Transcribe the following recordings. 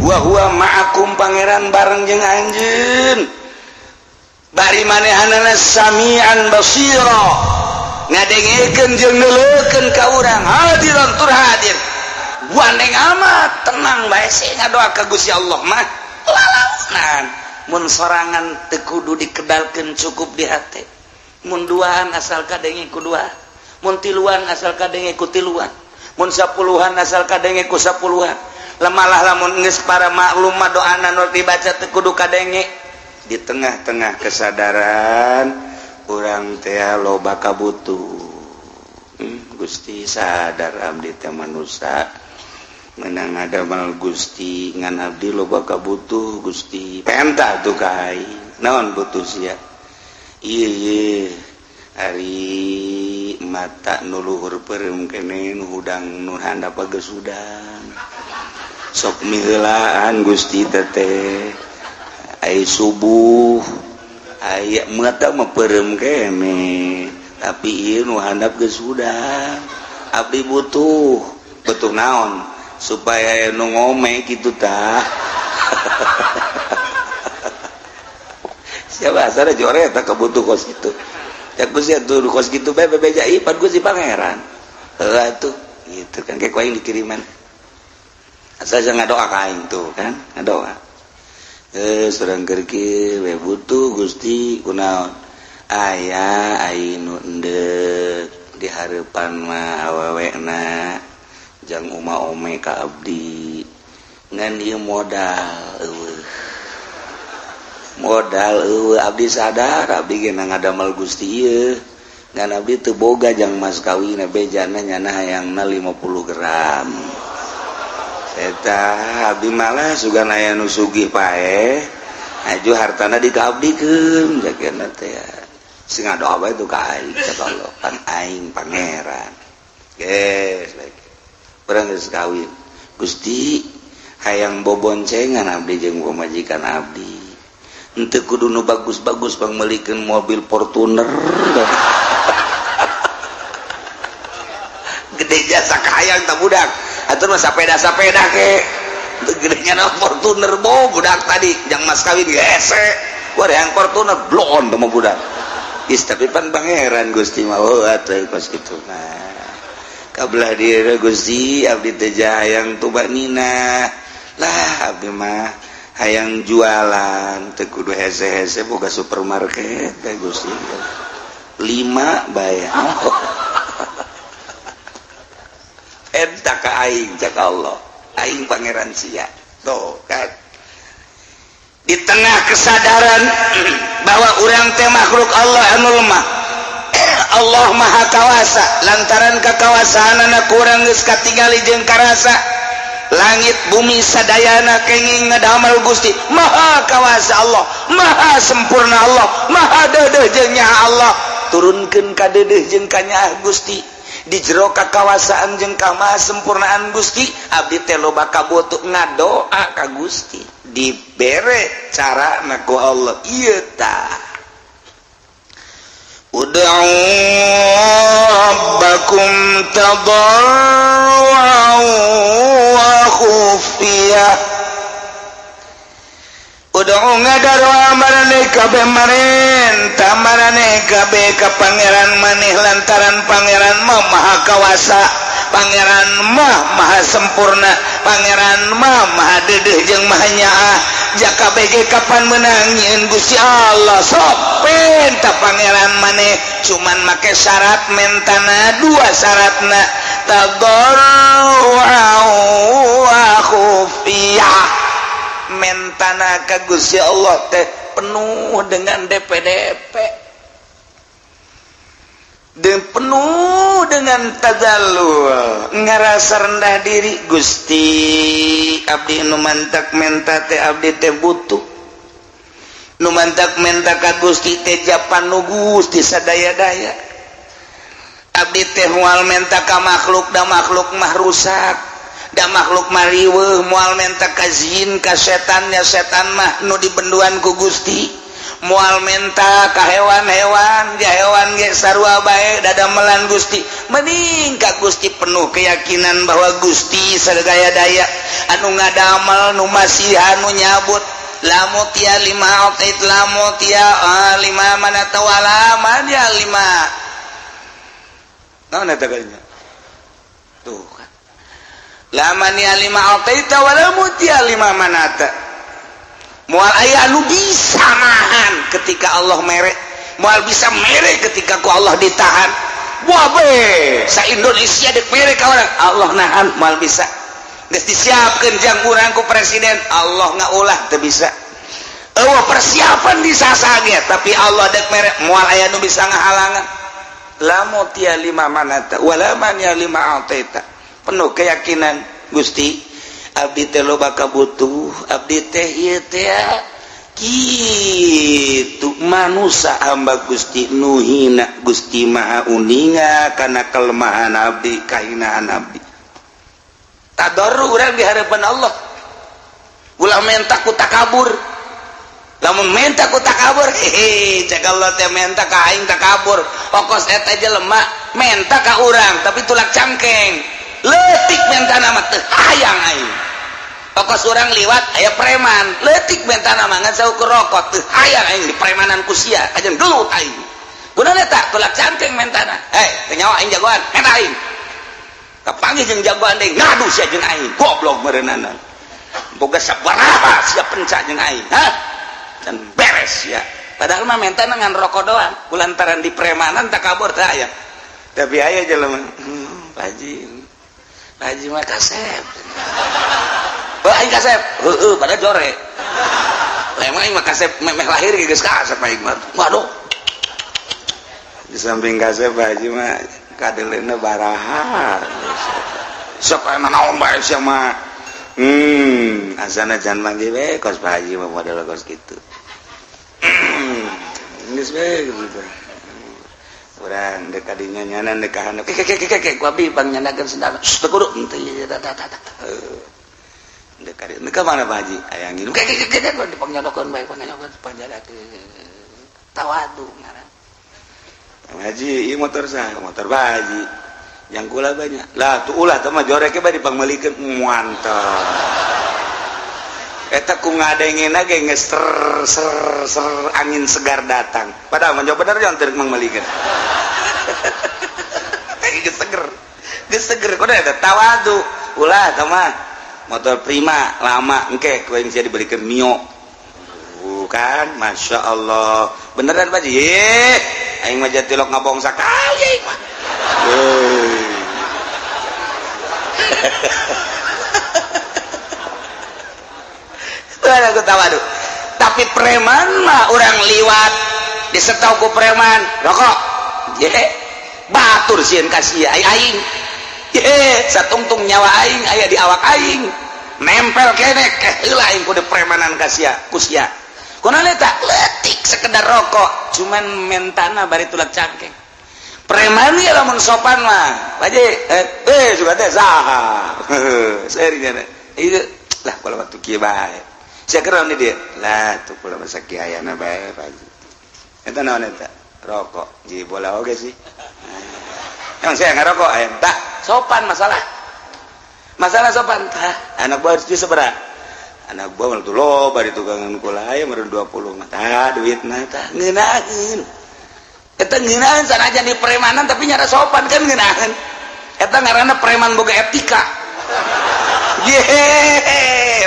Wa huwa ma'akum, Pangeran bareng jeung anjeun, bari manehanana sami'an basira, ngadengekeun jeung neuleukeun ka urang, hadiran tur hadir. Gandeng amat, tenang bae sih, ngadoa ka Gusti Allah mah lalaunan. Mun sorangan teu kudu dikedalkeun, cukup di hate. Mun duaan, asal kadenge ku dua. Mun tiluan, asal kadenge ku tiluan. Mun sapuluhan, asal kadenge ku sapuluhan. Lemalah lamun geus para maklum mah, doana nu dibaca teu kudu kadenge. Di tengah-tengah kesadaran urang teh loba kabutuh, Gusti, sadar abdi teh manusia menang ada mal Gusti, ngan abdi loba kabutuh, Gusti. Penta tuh ka aing, naon butuh sia? Iya iya, ari mata nu luhur peureum kene, nu hudang, nu handap geus hudang, sok miheulaan, Gusti. Teteh ai subuh aya mata mah peureum kene, tapi ieu nu handap geus hudang. Abdi butuh. Butuh naon? Supaya nu ngome gitu tah. Siapa asal jore tak kebutuh kos gitu ya, Gusti. Tuh kos gitu bae bebeja ipan Gusti Pangeran. Heeh tuh gitu kan, kayak aing dikiriman, asal jangan ngadoa ka aing tuh kan, ngadoa surang keur we butuh, Gusti. Kunaon? Aya ai nu endek di hareupan mah awewena jang uma ome ka abdi, ngan ieu modal eueuh, modal eueuh. Abdi sadar abdi ge ngadamel Gusti ieu, ngan abdi teu boga jang mas kawin. Bejana nyana hayangna 50 gram eta. Abdi malah sugan aya nu sugih paeh, aju hartana dikaabdikeun jagana teh. Sing ngadoa bae tuh ka aing, cek Allah, pan aing Pangeran. Geus baik, urang geus kawin, Gusti, hayang boboncengan abdi jeung pamajikan abdi. Henteu kudu nu bagus-bagus, pangmeulikeun mobil Fortuner gede jasa kahayang tak budak atuh mah, sapeda-sapeda ke gedenya na Fortuner. Bo budak tadi jang mas kawin hese, wah, yang Fortuner blon tuh mah budak. Is, tapi pan Pangeran Gusti mah, oh atuh kos kitu. Nah, kabelah dia, Gusti, abdi teh hayang tumaknina lah. Abdi mah hayang jualan teu kudu hese-hese, boga supermarket teh, Gusti, lima bae. Oh. Eta ka aing, cek Allah, aing Pangeran sia. Tuh kan, di tengah kesadaran bahwa urang teh makhluk Allah anu lemah, Allah Maha Kawasa. Lantaran kekawasaan anak kurang geus katingali jeung karasa, langit bumi sadayana kenging ngadamel Gusti. Maha Kawasa Allah, Maha sempurna Allah, Maha deudeuh jeung nyaah Allah. Turunkeun ka deudeuh jeung kanyaah Gusti. Di jero kakawasaan jeung kamaha sempurnaan Gusti, abdi teh loba kabutuh, ngadoa ka Gusti, dibere cara na ku Allah. Ieu tah, Ud'u rabbakum tadarru'an wa khufiyah. Ud'u, ngadaroa maraneh kabeh, marenta maraneh kabeh ka Pangeran maneh, lantaran Pangeran mah Maha Kawasa, Pangeran mah Maha sempurna, Pangeran mah Maha deudeuh jeung Maha nyaah. Jaka BG kapan menang nyieun Gusti Allah? Sok penta Pangeran maneh, cuman make syarat, mentana dua syaratna, tadarru'an wa khufiyah. Mentana ka Gusti Allah teh penuh dengan DPDP dan penuh dengan tadallul, ngerasa rendah diri. Gusti, abdi nu mantak menta teh abdi teh butuh. Nu mantak menta ka Gusti teh japan nu Gusti sadaya-daya. Abdi teh moal menta ka makhluk, da makhluk mah rusak, da makhluk mah riweuh. Moal menta ka jin, ka setannya, setan mah nu dibenduan ku Gusti. Moal menta ka hewan-hewan, ja hewan ge sarua bae dadamelan Gusti. Mending ka Gusti, penuh keyakinan bahwa Gusti sagaya daya anu ngadamel, nu masihan, nu nyabut. La mu'tiya lima a'tait, la mu'tiya lima mana'ta wala mani'a lima. Naon eta kalinya tuh kan? La mani'a lima a'taita wala mu'tiya lima mana'ta. Moal aya anu bisa nahan ketika Allah mere, moal bisa mere ketika ku Allah ditahan. Wah be, sa Indonesia dek mere ka urang, Allah nahan, moal bisa. Geus disiapkeun jang urang ku presiden, Allah ngaulah, teu bisa. Eueuh persiapan disasage, tapi Allah dek mere, moal aya nu bisa ngahalangan. La mu'tiya lima mana'ta wala mani'a lima a'taita. Penuh keyakinan, Gusti, abdi teh loba kabutuh, abdi teh ieu teh kitu manusia, hamba Gusti nu hina. Gusti Maha uninga kana kelemahan abdi, kahinaan abdi. Tadarru urang di hadapan Allah. Ulah menta ku takabur. Lamun menta ku takabur, hehe, cek Allah teh, menta ka aing takabur. Okos eta jelema menta ka urang tapi tulak cangkeng, leutik mentana mah, teu hayang aing. Okos urang liwat aya preman, leutik mentana mah, ngan saukur rokok, teu hayang aing di premanan ku sia, kajeun gelut aing. Gunana tak tulak cangkeng mentana. Hei, teu nyawa aing jagoan, menta aing. Kapanggih jeung jagoan deui, ngadu sia jeung aing, goblok meureunana. Boga sabaraha sia pencak jeung aing, hah? Dan beres ya. Padahal mah mentana ngan rokok doang, kulantaran di premanan takabur teh aya. Tapi aya jelema, Pak Haji, Pak Haji mah kasep. Oh, aing kasep. Heeh, pada jore. Lah emang aing mah kasep memeh lahir geus kasep aing mah. Waduh. Di samping kasep, Pak Haji mah kadeleuna baraha. Sok aya naon bae sia mah. Asana jangan manggil we kos Pak Haji mah, model kos kitu. Geus we gitu. Urang dek kadinya nyanan dek ka handap. Ke ke ke ke ku abdi pang nyandakeun sendal. Teu kudu henteu ieu ta ta ta. Dek kadinya ka mana Pak Haji? Aya nginum. Ke ke ke ke di pangnyodokeun bae, pangnyodokeun panjadakeun. Tawadu ngaran. Pak Haji, ieu motor saha? Motor Pak Haji. Yang kula banyak. Lah tuh ulah teh mah joreke bae dipangmeulikeun, mantap. Eta ku ngadengena ge geus ser ser ser, angin segar datang. Padahal mah bener jangan teu mangmeulikeun. Geus seger. Geus seger kudu eta tawadu. Ulah teh mah motor Prima lama, engke ku aing sia dibelikeun Mio. Kan Masya Allah, beneran Pak Haji, aing mah jatilok ngabong sakali aing mah. Aku tawadu. Tapi preman mah orang liwat disetau ku preman rokok, ye batur sieun ka sia aing, ye satungtung nyawa aing aya di awak aing, nempel kene keh heula aing kudu premanan ka sia ku sia. Kunaon eta leutik sekedar rokok, cuman mentana bari tulak cangkeng. Preman ya lamun sopan mah, Pak Haji, eh juga teh saha serinya itu lah, kalau waktu kieu bae sia keur di dia lah tuh kula masa kieu ayana bae. Pak Haji, eta naon eta? Rokok ji bola oge sih. Emang saya ngerokok ayam tak sopan, masalah masalah sopan. Tah anak buah harus seberapa anak buah tuh loba di tukangan kula, aya meureun 20 mah. Tah duitna, tah ngeunaheun eta, ngeunaheun sanajan di premanan tapi nyara sopan kan ngeunaheun. Eta ngaranna preman boga etika. Ye,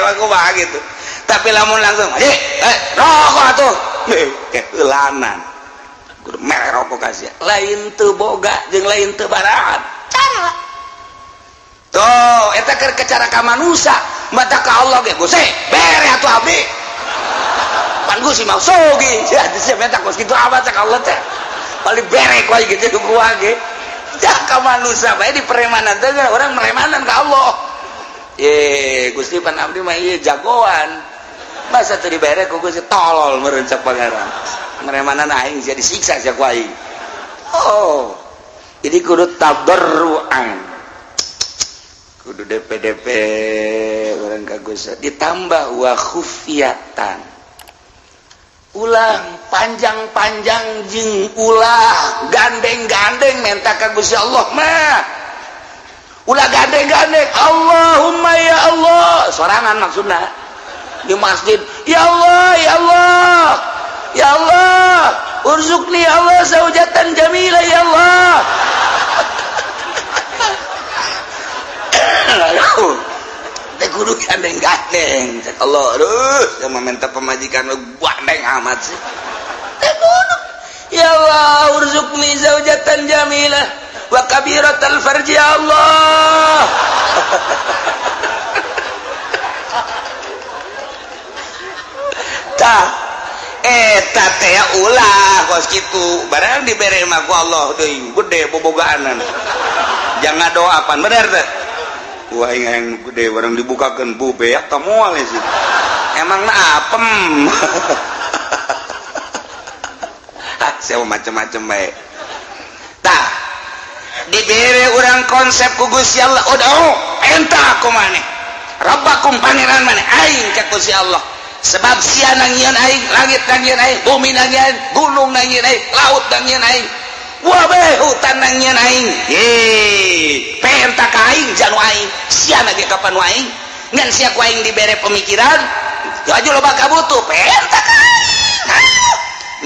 aku mah gitu. Tapi lamun langsung, "Eh, eh rokok atuh." Eh, keulanan. Kudu mere rokok ka sia. Lain teu boga jeung lain teu barahan. Cara. Tuh, eta keur cara ka manusia, mata ka Allah ge, "Gusti, bere atuh abdi." Pan Gusti mau sogi. Ya, sia minta kos kitu amat, cak Allah teh. Paling bere ku aing gitu ku ge. Ka manusia bae di premanan teh, orang meremanan ka Allah. Ye, Gusti, pan abdi mah ieu jagoan. Masa teu dibere ku Gusti, tolol meureun cak Pangeran. Meremanan aing sia, disiksa sia ku aing. Oh. Jadi kudu tadarruan. Kudu DPDP orang ka Gusti ditambah wa khufyatan. Ulah panjang-panjang jeung ulah gandeng-gandeng menta ka Gusti Allah mah. Ulah gandeng-gandeng Allahumma ya Allah sorangan maksudna di masjid, ya Allah, ya Allah, ya Allah, urzuqni ya Allah zaujatan jamila ya Allah. Teh kudu gandeng-gandeng cek Allah. Aduh, yang meminta pemajikan lu gandeng amat sih. Teh kudu ya Allah urzuqni zaujatan jamilah wa kabiratal farji ya Allah. Tah eta teh ulah kos kitu barang dibere mah ku Allah deui gede bobogaanan. Jangan doa pan bener teh. Wah yang gede barang dibukakeun bu beak tah moal sih. Emang na apem. Ah, saya macem-macem bae. Tah dibere urang konsep ku Gusti Allah, udah enta aku maneh. Rabbakum pangeran maneh aing ka Gusti Allah. Sebab sia nangieun aing, langit nangieun aing, bumi nangieun, gunung nangieun aing, laut nangieun aing, wabeh hutan nangieun aing. Ye, penta ka aing janu aing, sia ge kapan nu aing? Ngan sia ku aing dibere pemikiran, aju loba kabutuh, penta ka aing.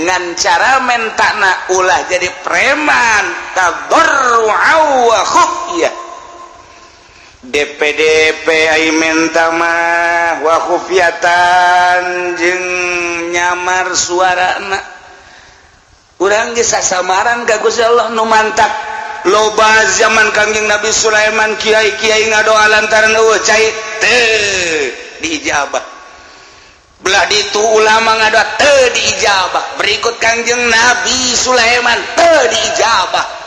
Ngan cara mentana ulah jadi preman, tadarru'a wa khufyah. DPDP ai menta mah wa khufyatan jeung nyamar suarana. Urang geus sasamaran ka Gusti Allah nu mantak loba zaman Kangjeng Nabi Sulaiman kiai-kiai ngadoa lantaran eueuh cai teu diijabah. Belah ditu ulama ngadoa teu diijabah. Berikut Kangjeng Nabi Sulaiman teu diijabah.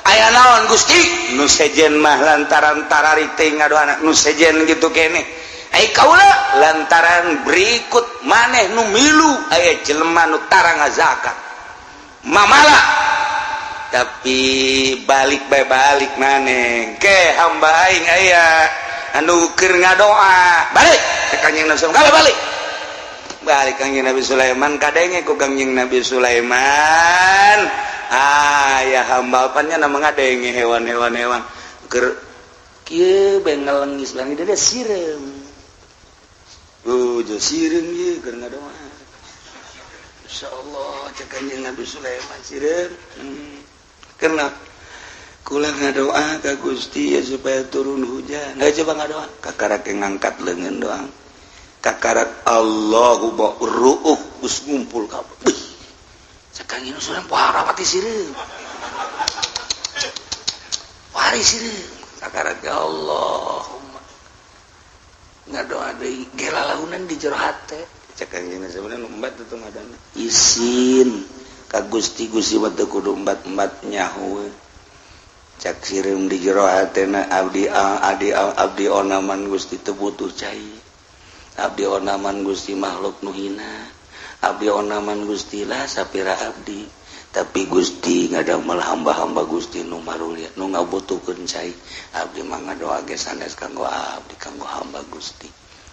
Aya naon Gusti? Nu sejen mah lantaran tararik teh ngadoana nu sejen gitu keneh. Ai kaula lantaran berikut maneh nu milu aya jelema nu tara ngazakat. Mamala tapi balik bae balik maneh ke hamba aing aya anu keur ngadoa balik ke Kangjeng Nabi Sulaiman balik. Balik Kangjeng Nabi Sulaiman kadenge ku Kangjeng Nabi Sulaiman. Ah ya hamba apanya nama ngadenge hewan-hewan hewan keur kieu bae ngelengis bang dia sireum. Oh, jo sireum ieu keur ngadoa. Insyaallah cek Kangjeng Nabi Sulaiman sireum. Karena kula ngadoa ka Gusti ya supaya turun hujan. Nah, coba ngadoa kakarak ngangkat leungeun doang. Kakarak Allahu ba'ruuh geus ngumpul kabeh. Cek Kangjeng Sulaiman parawati sireum. Wari sireum. Kakarak ya Allahumma. Ngadoa deui gelalaunan di jero hate. Cek Kangjeng Sulaiman embat tuh ngadana. Isin ka Gusti Gusti mah teu kudu embat-embat nyaho. Cak sireum di jero hatena abdi abdi abdi onaman Gusti teu butuh cai. Abdi onaman Gusti makhluk nu hina. Abdi onaman Gusti lah sapira abdi. Tapi Gusti ngadamel hamba-hamba Gusti nu marulia nu ngabutuhkeun cai. Abdi mah ngadoa ge sanes kanggo abdi kanggo hamba Gusti.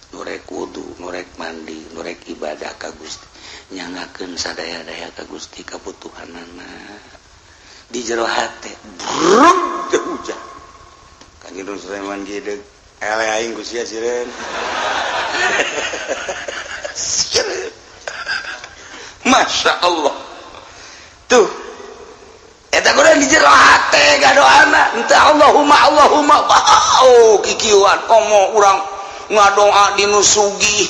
Nu rek wudu, nu rek mandi, nu rek ibadah ka Gusti. Nyangakeun sadaya-daya ka Gusti kabutuhanana. Di jero hate bruk teu hujan. Kanjeng Sulaiman geudeuk ele aing ku sia sireun. Sireun. Masya Allah. Tuh eta kudu di jero hate gadoana henteu Allahumma Allahumma bau kikieuan komo urang ngadoa di nu sugih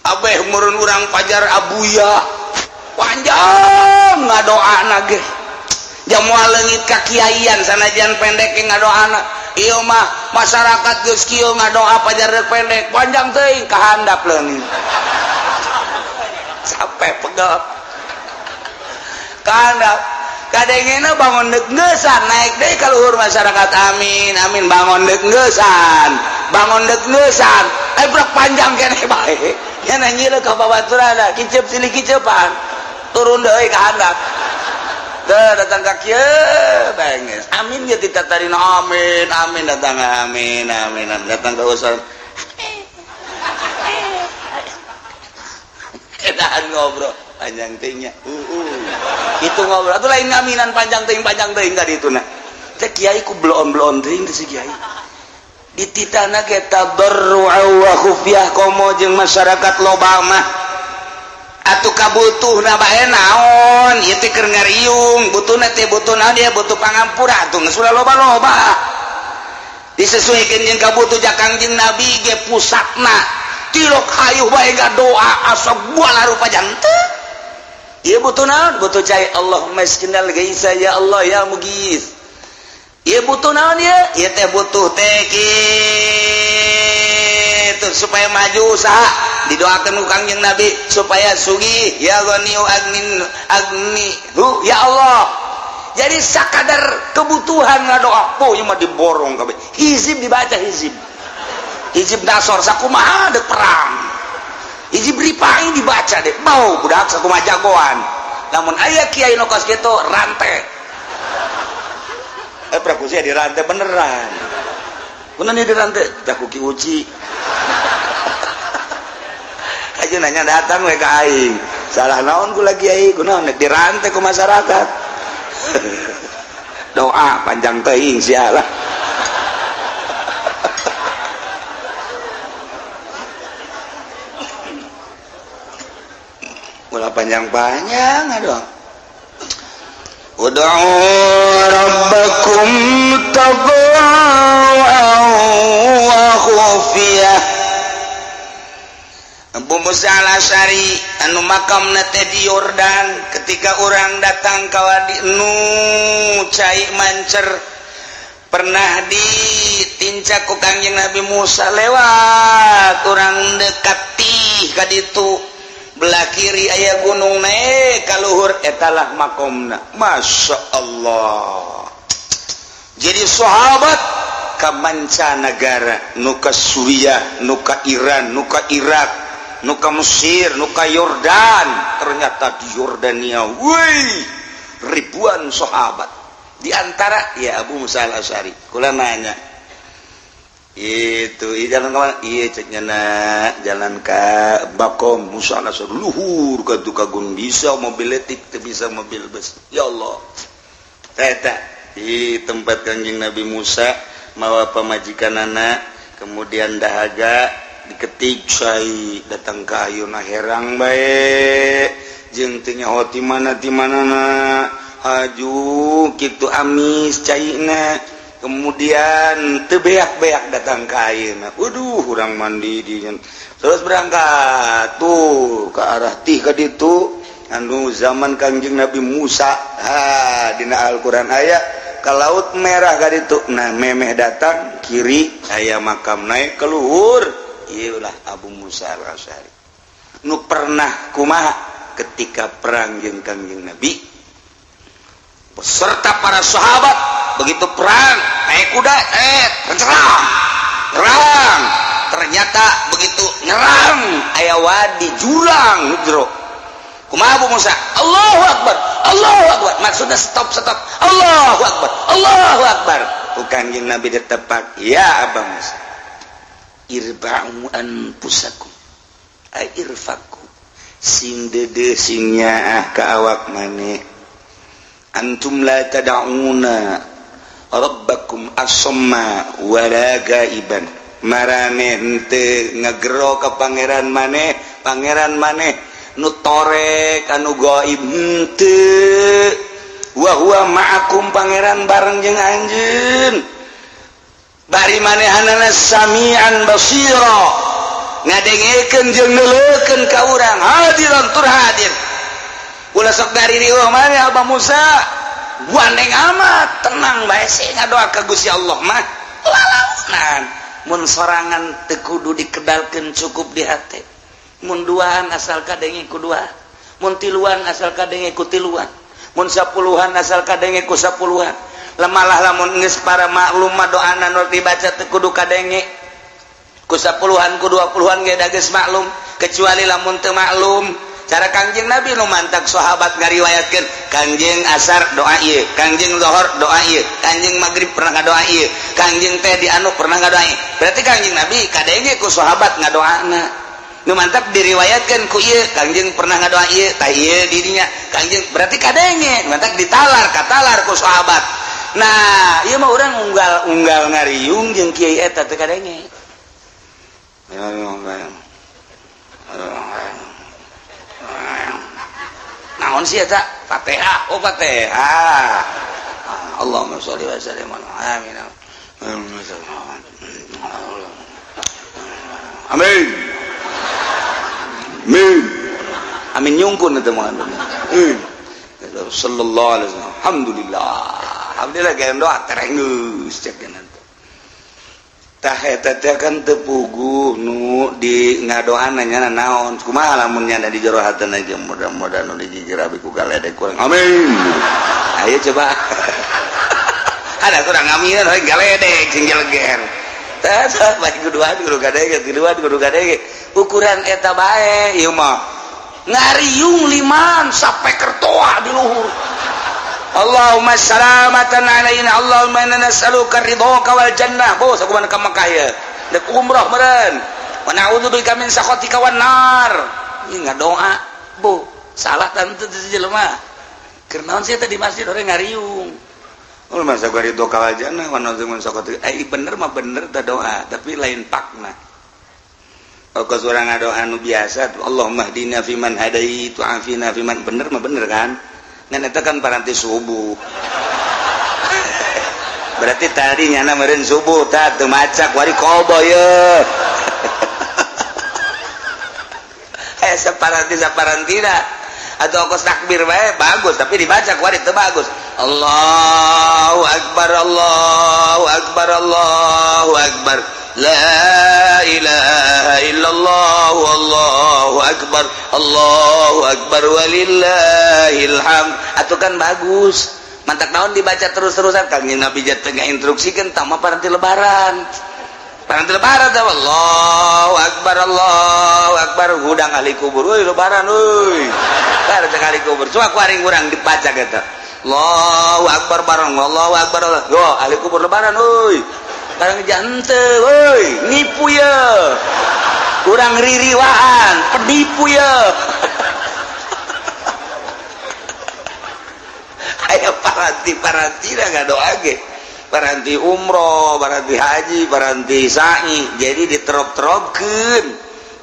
abeh meureun urang pajar abuya panjang ngadoana ge jamual leungit ka kiaian sanajan pendek ge ngadoana ieu mah masyarakat geus kieu ngadoa pajar rek pendek panjang teuing ka handap leungit sampai pegel ka handap kadengena bangun dek ngeusan naik deui ka luhur masyarakat amin amin bangun dek ngeusan bangun dek ngeusan eh brek panjang keneh bae nya nanyieun ka babaturanna kiceup silih kiceupan turun deui ka handap teu datang ka kieu bae amin ge tita tarina amin amin datang amin amin datang ka usul edahan ngobrol. Panjang teuing nya. Itu ngobrol atuh, lain ngaminan panjang teuing ka ditu. Nah, teh kiai ku bloon-bloon teuing teh si kiai dititahna ge tadarru'a wa khufyah, komo jeung masyarakat loba mah. Atuh kabutuhna bae naon ieu teh? Keur ngariung butuhna teh, butuh naon dia? Butuh pangampura. Atuh geus ulah loba-loba, disesuaikan jeung kabutuh. Ja Kangjeng Nabi ge pusatna, tilok hayuh bae doa asa buala rupa janten. Ieu butuh naon? Butuh cai. Allahumma asqinal ghaitsa ya Allah ya mughits. Ieu butuh naon ieu? Ieu teh butuh teh kitu supaya maju usaha, didoakan ku Kangjeng Nabi supaya sugih, ya ghaniyu agnin agni hu ya Allah. Jadi sakadar kebutuhan ngadoa. Oh, ieu mah diborong kabeh. Hizib dibaca, hizib hizib dasar sakumaha dek perang, hizib ripai dibaca deh, mau budak sakumaha jagoan. Namun aya kiai nu kos kitu rantai, eh, praku di rantai beneran. Bener nih di rantai tak ku Ki Uci aja nanya, datang we ka aing, salah naon ku lagi kiai, kunaon dirantai ku masyarakat? Doa panjang teuing sialah. Ulah panjang-panjang, aduh. Ud'u rabbakum tadarruan wa khufiyah. Abu Musa al-Asy'ari anu makamna teh di Yordan, ketika orang datang ka wadi nu cai mancer pernah ditincak ku Kangjeng Nabi Musa lewat, orang dekati ka ditu, belah kiri aya gunung, naik ka luhur, etalah makomna. Masya Allah, jadi sahabat ka mancanagara, nu ka Suriah, nu ka Iran, nu ka Irak, nu ka Mesir, nu ka Yordan. Ternyata di Yordania, wih, ribuan sahabat, di antara ya Abu Musa al-Asy'ari. Kula nanya itu, iya, jalan kemana? Iya, ceknya na jalan ke Bakom Musa al-Asy'ari, luhur ke Tukagun, bisa mobil letik teu bisa mobil bus. Ya Allah, eta di tempat Kanjeng Nabi Musa mawa pamajikan anak, kemudian dahaga diketik cai, datang ke ayeuna herang bae jeung teu nyaho ti mana ti manana, haju kitu amis caina, kemudian teu beak-beak datang ke ayeuna. Waduh, urang mandi di, terus berangkat tuh ke arah tih ka ditu anu zaman Kangjeng Nabi Musa. Ha, dina Al-Qur'an aya ke Laut Merah ka ditu. Nah, memeh datang kiri aya makam, naik ke luhur, ieulah Abu Musa al-Asy'ari nu pernah kumaha ketika perang jeung Kangjeng Nabi beserta para sahabat. Begitu perang naik kuda, eh, serang perang, ternyata begitu nyerang aya wadi, jurang jero. Kumaha Abu Musa? Allahu Akbar, Allahu Akbar, maksudnya stop, stop, Allahu Akbar, Allahu Akbar. Ku Kanjeng Nabi ditepak, ya Aba Musa, irba'u anfusakum ay irfaku, sing dede sing nyaah ka awak maneh, antum la tad'una rabbakum asamma wala gaiban. Marane henteu ngagero ka pangeran maneh, pangeran maneh nu torek anu gaib henteu. Wa huwa ma'akum, pangeran bareng jeung anjeun, bari manehanana sami'an basira, ngadengekeun jeung neuleukeun ka urang, hadiran tur hadir. Ulah sok dari riweuh maneh, Abah Musa gandeng amat, tenang bae sih, ngadoa ka Gusti Allah mah lalaunan. Mun sorangan teu kudu dikedalkeun, cukup di hate. Mun duaan asal kadenge ku dua, mun tiluan asal kadenge ku tiluan, mun sapuluhan asal kadenge ku sapuluhan. Lemalah lamun geus para maklum mah doana nu dibaca teu kudu kadenge ku sapuluhan, ku 20-an ge da geus maklum, kecuali lamun teu maklum cara Kangjeng Nabi nu mantak sahabat ngariwayatkeun. Kangjeng asar doa ieu, Kangjeng zuhur doa ieu, Kangjeng maghrib pernah ngadoa ieu, Kangjeng teh di anu pernah ngadoa ieu. Berarti Kangjeng Nabi kadenge ku sahabat ngadoana. Nu mantap diriwayatkan ku ieu Kangjeng pernah ngadoa ieu tah ieu didinya Kangjeng berarti kadenge mantap ditalar katalar ku sahabat. Nah, ieu mah urang unggal-unggal ngariung jeung kiai eta teu kadenge. Naon sih eta? Fatihah. Oh, Fatihah. Allahumma sholli wa sallim amin. Amin. Amin. Amin nyungkun eta mah. Sallallahu alaihi wasallam. Alhamdulillah. Alhamdulillah gaya doa terenggeus cek nanti. Tah eta teh kan teu puguh nu di ngadoana nya naon. Kumaha lamun nya di jero hatena aja mudah-mudahan nu dijijir abi ku galedek kurang. Amin. Ayo coba. Ada kurang amin we galedek sing jeleger. Tah baik kuduan kudu kadege kuduan kudu kadege. Ukuran eta bae ieu mah. Ngariung liman sampai kertoa di luhur. Allahumma salamatan alaina Allahumma inna nas'aluka ridhoka wal jannah. Bos aku mana ka Mekah ya. Dek umroh meureun. Wa na'udzubika min sakhatika wan nar. Ieu ngadoa. Bu, salah tante teu jelema. Keur naon sih teh di masjid orang ngariung. Oh, masa gua ridhoka wal jannah wa na'udzu min sakhatika. Eh bener mah bener teh doa, tapi lain pakna. Kos urang ngadoa nu biasa, Allahumma hdina fiman hadait wa afina fiman, bener mah bener kan? Ngan eta kan paranti subuh. Berarti tadi nyana meureun subuh tah teu macak wari kobo ye. Eh saparanti saparantina atau kos takbir bae bagus tapi dibaca kuari teu bagus. Allahu akbar Allahu akbar Allahu akbar. La ilaha illallah wallahu akbar Allahu akbar walillahil hamd. Atuh kan bagus. Mantak naon dibaca terus-terusan Kangjeng Nabi tengah instruksikan tama paranti lebaran. Paranti lebaran teh Allahu akbar Allahu akbar hudang ahli kubur euy lebaran euy. Bar teh ahli kubur. Coba ku aring urang dibaca gitu. Allahu akbar bareng Allahu akbar. Yo ahli kubur lebaran euy. Barang jante woi nipu ya kurang ririwaan penipu ya. Ayo paranti paranti dah nggak doa ge paranti umroh paranti haji paranti sa'i jadi diterop-teropkeun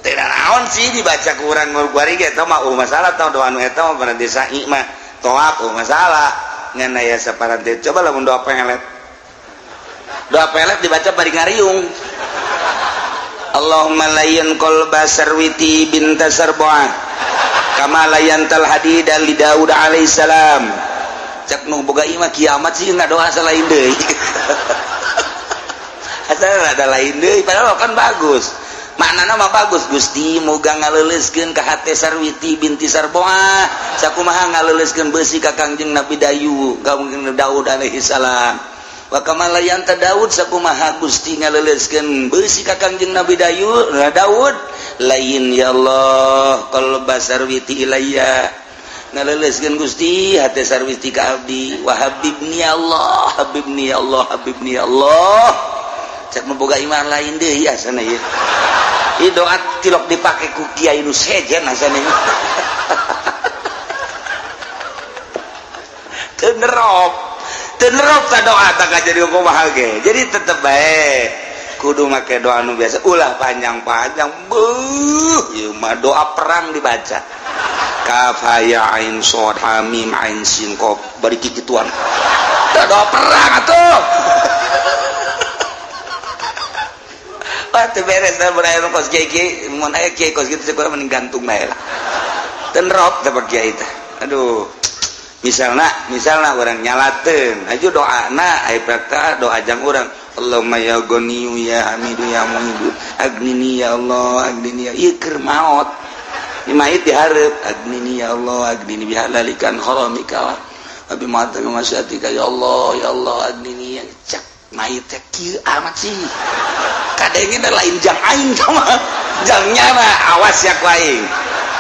tidak naon sih dibaca kurang ngurguari ge eta mah masalah tau doa nu eta mah paranti sa'i mah toap masalah ngan aya saparanti coba lamun doa pelet doa pelet dibaca bari ngariung. Allahumma layyan qalba Sarwiti binta Sarbuah kama layyantal hadida li Daud alaihissalam. Cek nu boga imah kiamat sih nggak doa selain deui. Asal ada lain deui padahal kan bagus. Maknana mah bagus Gusti moga ngaleuleuskeun ka hate Sarwiti binti Sarbuah sakumaha ngaleuleuskeun beusi ka Kangjeng Nabi Dayu ka Kangjeng Daud alaihissalam. Wa kama layanta Daud sakumaha Gusti ngaleuleuskeun beusi ka Kangjeng Nabi Dayu Daud lain ya Allah qalba Sarwiti ilayya ngaleuleuskeun Gusti hate Sarwiti ka abdi wa habibni ya Allah habibni ya Allah habibni ya Allah. Cek nu boga iman lain deui asana ieu. Ieu doa tilok dipake ku kiai nu sejen asana ieu. Teu nerop. Nerop ta doa tak jadi kumaha ge. Jadi tetep bae kudu make doa nu biasa ulah panjang-panjang. Beuh, ieu mah doa perang dibaca. Kaf ha ya ain shad ha mim ain sin qaf bari kikituan. Tah doa perang atuh. Wah teu beres da mun aya kos kiai mun aya kiai kos kitu kurang mending gantung bae lah. Teu nerop teh kiai teh. Aduh. Misalnya orang nyalaten aja doa na ay prakta doa jang orang Allahumma ya ghaniyu ya hamidu ya muhidu agnini ya Allah agnini ya ieu keur maot ieu mayit dihareup agnini ya Allah agnini bihalalikan haramika wa bima masyatika ya Allah ya Allah agnini ya cak mayit teh kieu amat sih kadenge lain jang aing sama jang nyana awas ya ku aing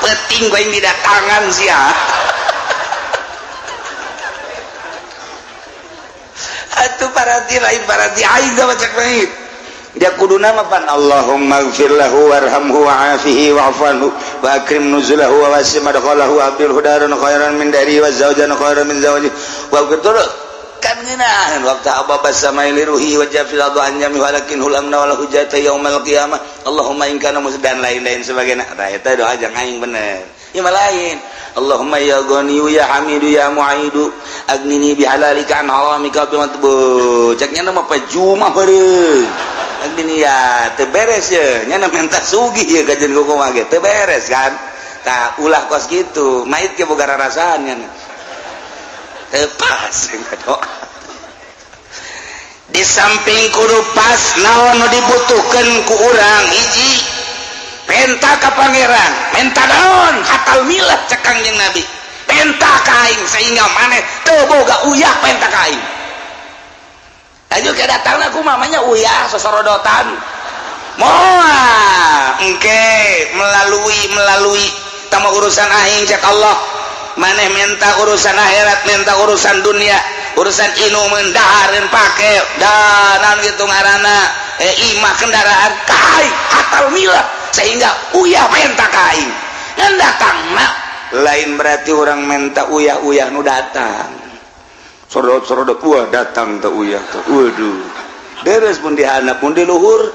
penting ku aing didatangan sia. Atuh paranti lain paranti aing sama cek mayit. Dia kudu nama pan Allahumma gfir lahu warhamhu wa'afihi wa'fu anhu wa akrim nuzulahu wa wasi' madkhalahu wa abdilhu daran khairan min dari wa zawjan khairan min zawji wa betul kan ngeunaheun waktu ababa samai liruhi wa jafil adu an jami walakin hulamna wal hujjata yaumal qiyamah Allahumma in kana dan lain-lain sebagainya. Nah, eta doa jang aing bener. Ieu mah lain. Allahumma ya ghaniyu ya hamidu ya mu'idu agnini bihalalika an haramika bi matbu ceknya mah pajuma beureum agnini ya teu beres ye nya minta sugih ye kajian kumaha ge teu beres kan. Tah, ulah kos kitu, mait ge boga rarasaan nya teu pas doa. Di samping kudu pas, naon nu dibutuhkeun ku urang? Hiji, penta ka Pangeran. Menta naon? Hatal milah cek Kangjeng Nabi, penta ka aing sehingga maneh teu boga uyah. Penta ka aing aja ke datang aku mamanya uyah sosorodotan moal engke melalui melalui tama urusan aing. Cek Allah, maneh minta urusan akhirat, minta urusan dunia, urusan inum, dahareun, pake dan gitu ngaranna imah, kendaraan kai hatal milah sehingga uyah menta ka aing. Dan datang nak lain berarti orang minta uyah-uyah nu datang sorot-sorot, wah, datang teh uyah tuh. Waduh, deres pun di handap pun di luhur,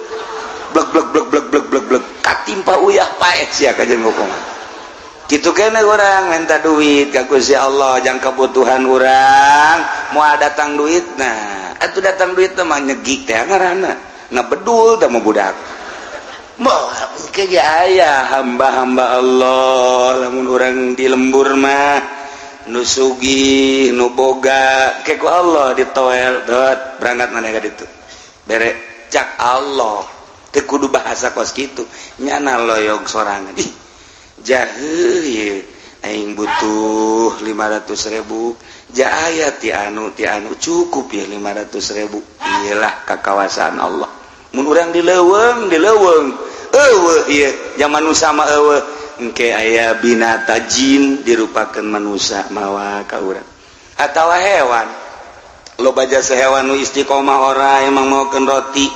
blek blek blek blek blek blek blek, katimpa uyah, paeh sia kajian ngomong gitu. Kene orang minta duit ka Gusti Allah jang kebutuhan orang, mau datang duit. Nah, atuh datang duit mah nyegik teh ngaranna, ngabedul teh mah budak. Mau ke aya hamba-hamba Allah lamun orang di lembur mah nu sugih, nu boga ke ku Allah ditoel dot berangkat mana ka ditu bere cak Allah teu kudu bahasa kos kitu nyana loyog sorangan. Ih, jahe ye, aing butuh 500.000 ja aya ti anu ti anu, cukup ya 500.000. Iyalah kakawasaan Allah mun urang di leuweung, di leuweung eueuh ieu zaman nu sama eueuh, engke aya binata jin dirupakeun manusia mawa ka urang atawa hewan. Loba jasa hewan nu istiqomah ora emang maokeun roti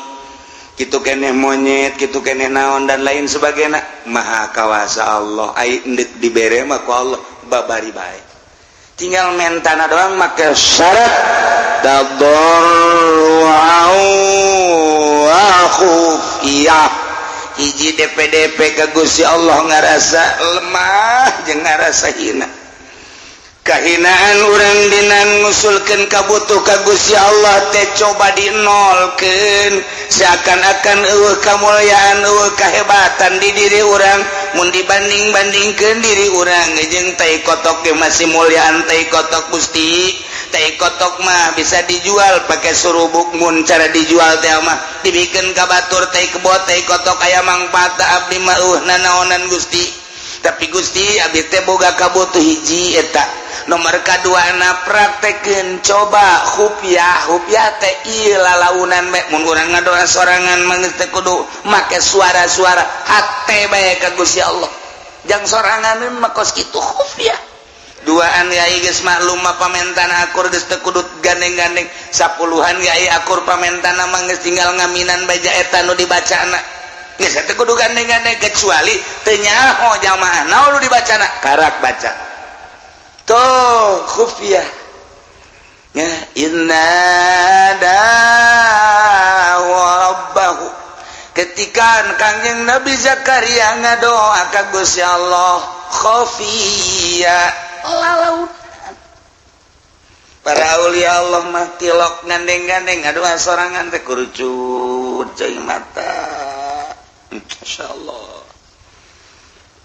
kitu keneh, monyet kitu keneh, naon dan lain sebagainya. Maha kawasa Allah. Ai endek dibere mah ku Allah babari bae, tinggal mentana doang make syarat tadarru'an wa khufiyah. Hiji, DPDP ke Gusti Allah ngarasa lemah jeung ngarasa hina. Kahinaan urang dina ngusulkeun kabutuh ka Gusti Allah teh coba dinolkeun, seakan-akan eueuh kamulyaan, eueuh kahebatan di diri urang mun dibanding-bandingkeun diri urang jeung tai kotok ge masih mulyaan tai kotok. Gusti, tai kotok mah bisa dijual pakai surubuk. Mun cara dijual teh mah dibikin ka batur tai kebo, tai kotok aya mangfaat. Abdi mah eueuh nanaonan, Gusti, tapi Gusti, abdi teh boga kabutuh hiji. Eta nomor kadua na praktekeun coba khufyah. Khufyah teh ieu lalaunan bae. Mun urang ngadoa sorangan mah geus teu kudu make suara-suara, hate bae ka Gusti Allah jang sorangan mah kos kitu khufyah. Duaan yai geus maklum mah pamentana akur, geus teu kudu gandeng-gandeng. Sapuluhan yai akur pamentana mah geus tinggal ngaminan baja eta nu dibacana, geus teu kudu gandeng-gandeng kecuali teu nyaho jamaah naon nu dibacana, karak baca tuh khufyah ya. Inna rabbahu, ketika Kangjeng Nabi Zakaria ngadoa ka Gusti Allah khafiyya, lalaut. Para aulia Allah mah tilok gandeng-gandeng ngadoa sorangan teh kurucut cai mata. Masyaallah,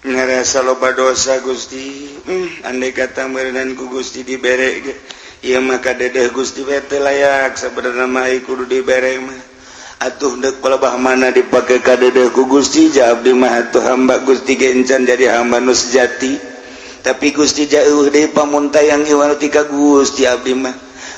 ngerasa loba dosa, Gusti. Andai kata meureunan ku Gusti dibere ge ieu mah kadedeh Gusti teh layak sebenarnya mah kudu dibere mah. Atuh deuk palebah mana dipake kadedeh ku Gusti? Ja abdi mah atuh hamba Gusti ge encan jadi hamba nu sejati, tapi Gusti jauh deui pamuntayang iwal ti ka Gusti. Abdi mah,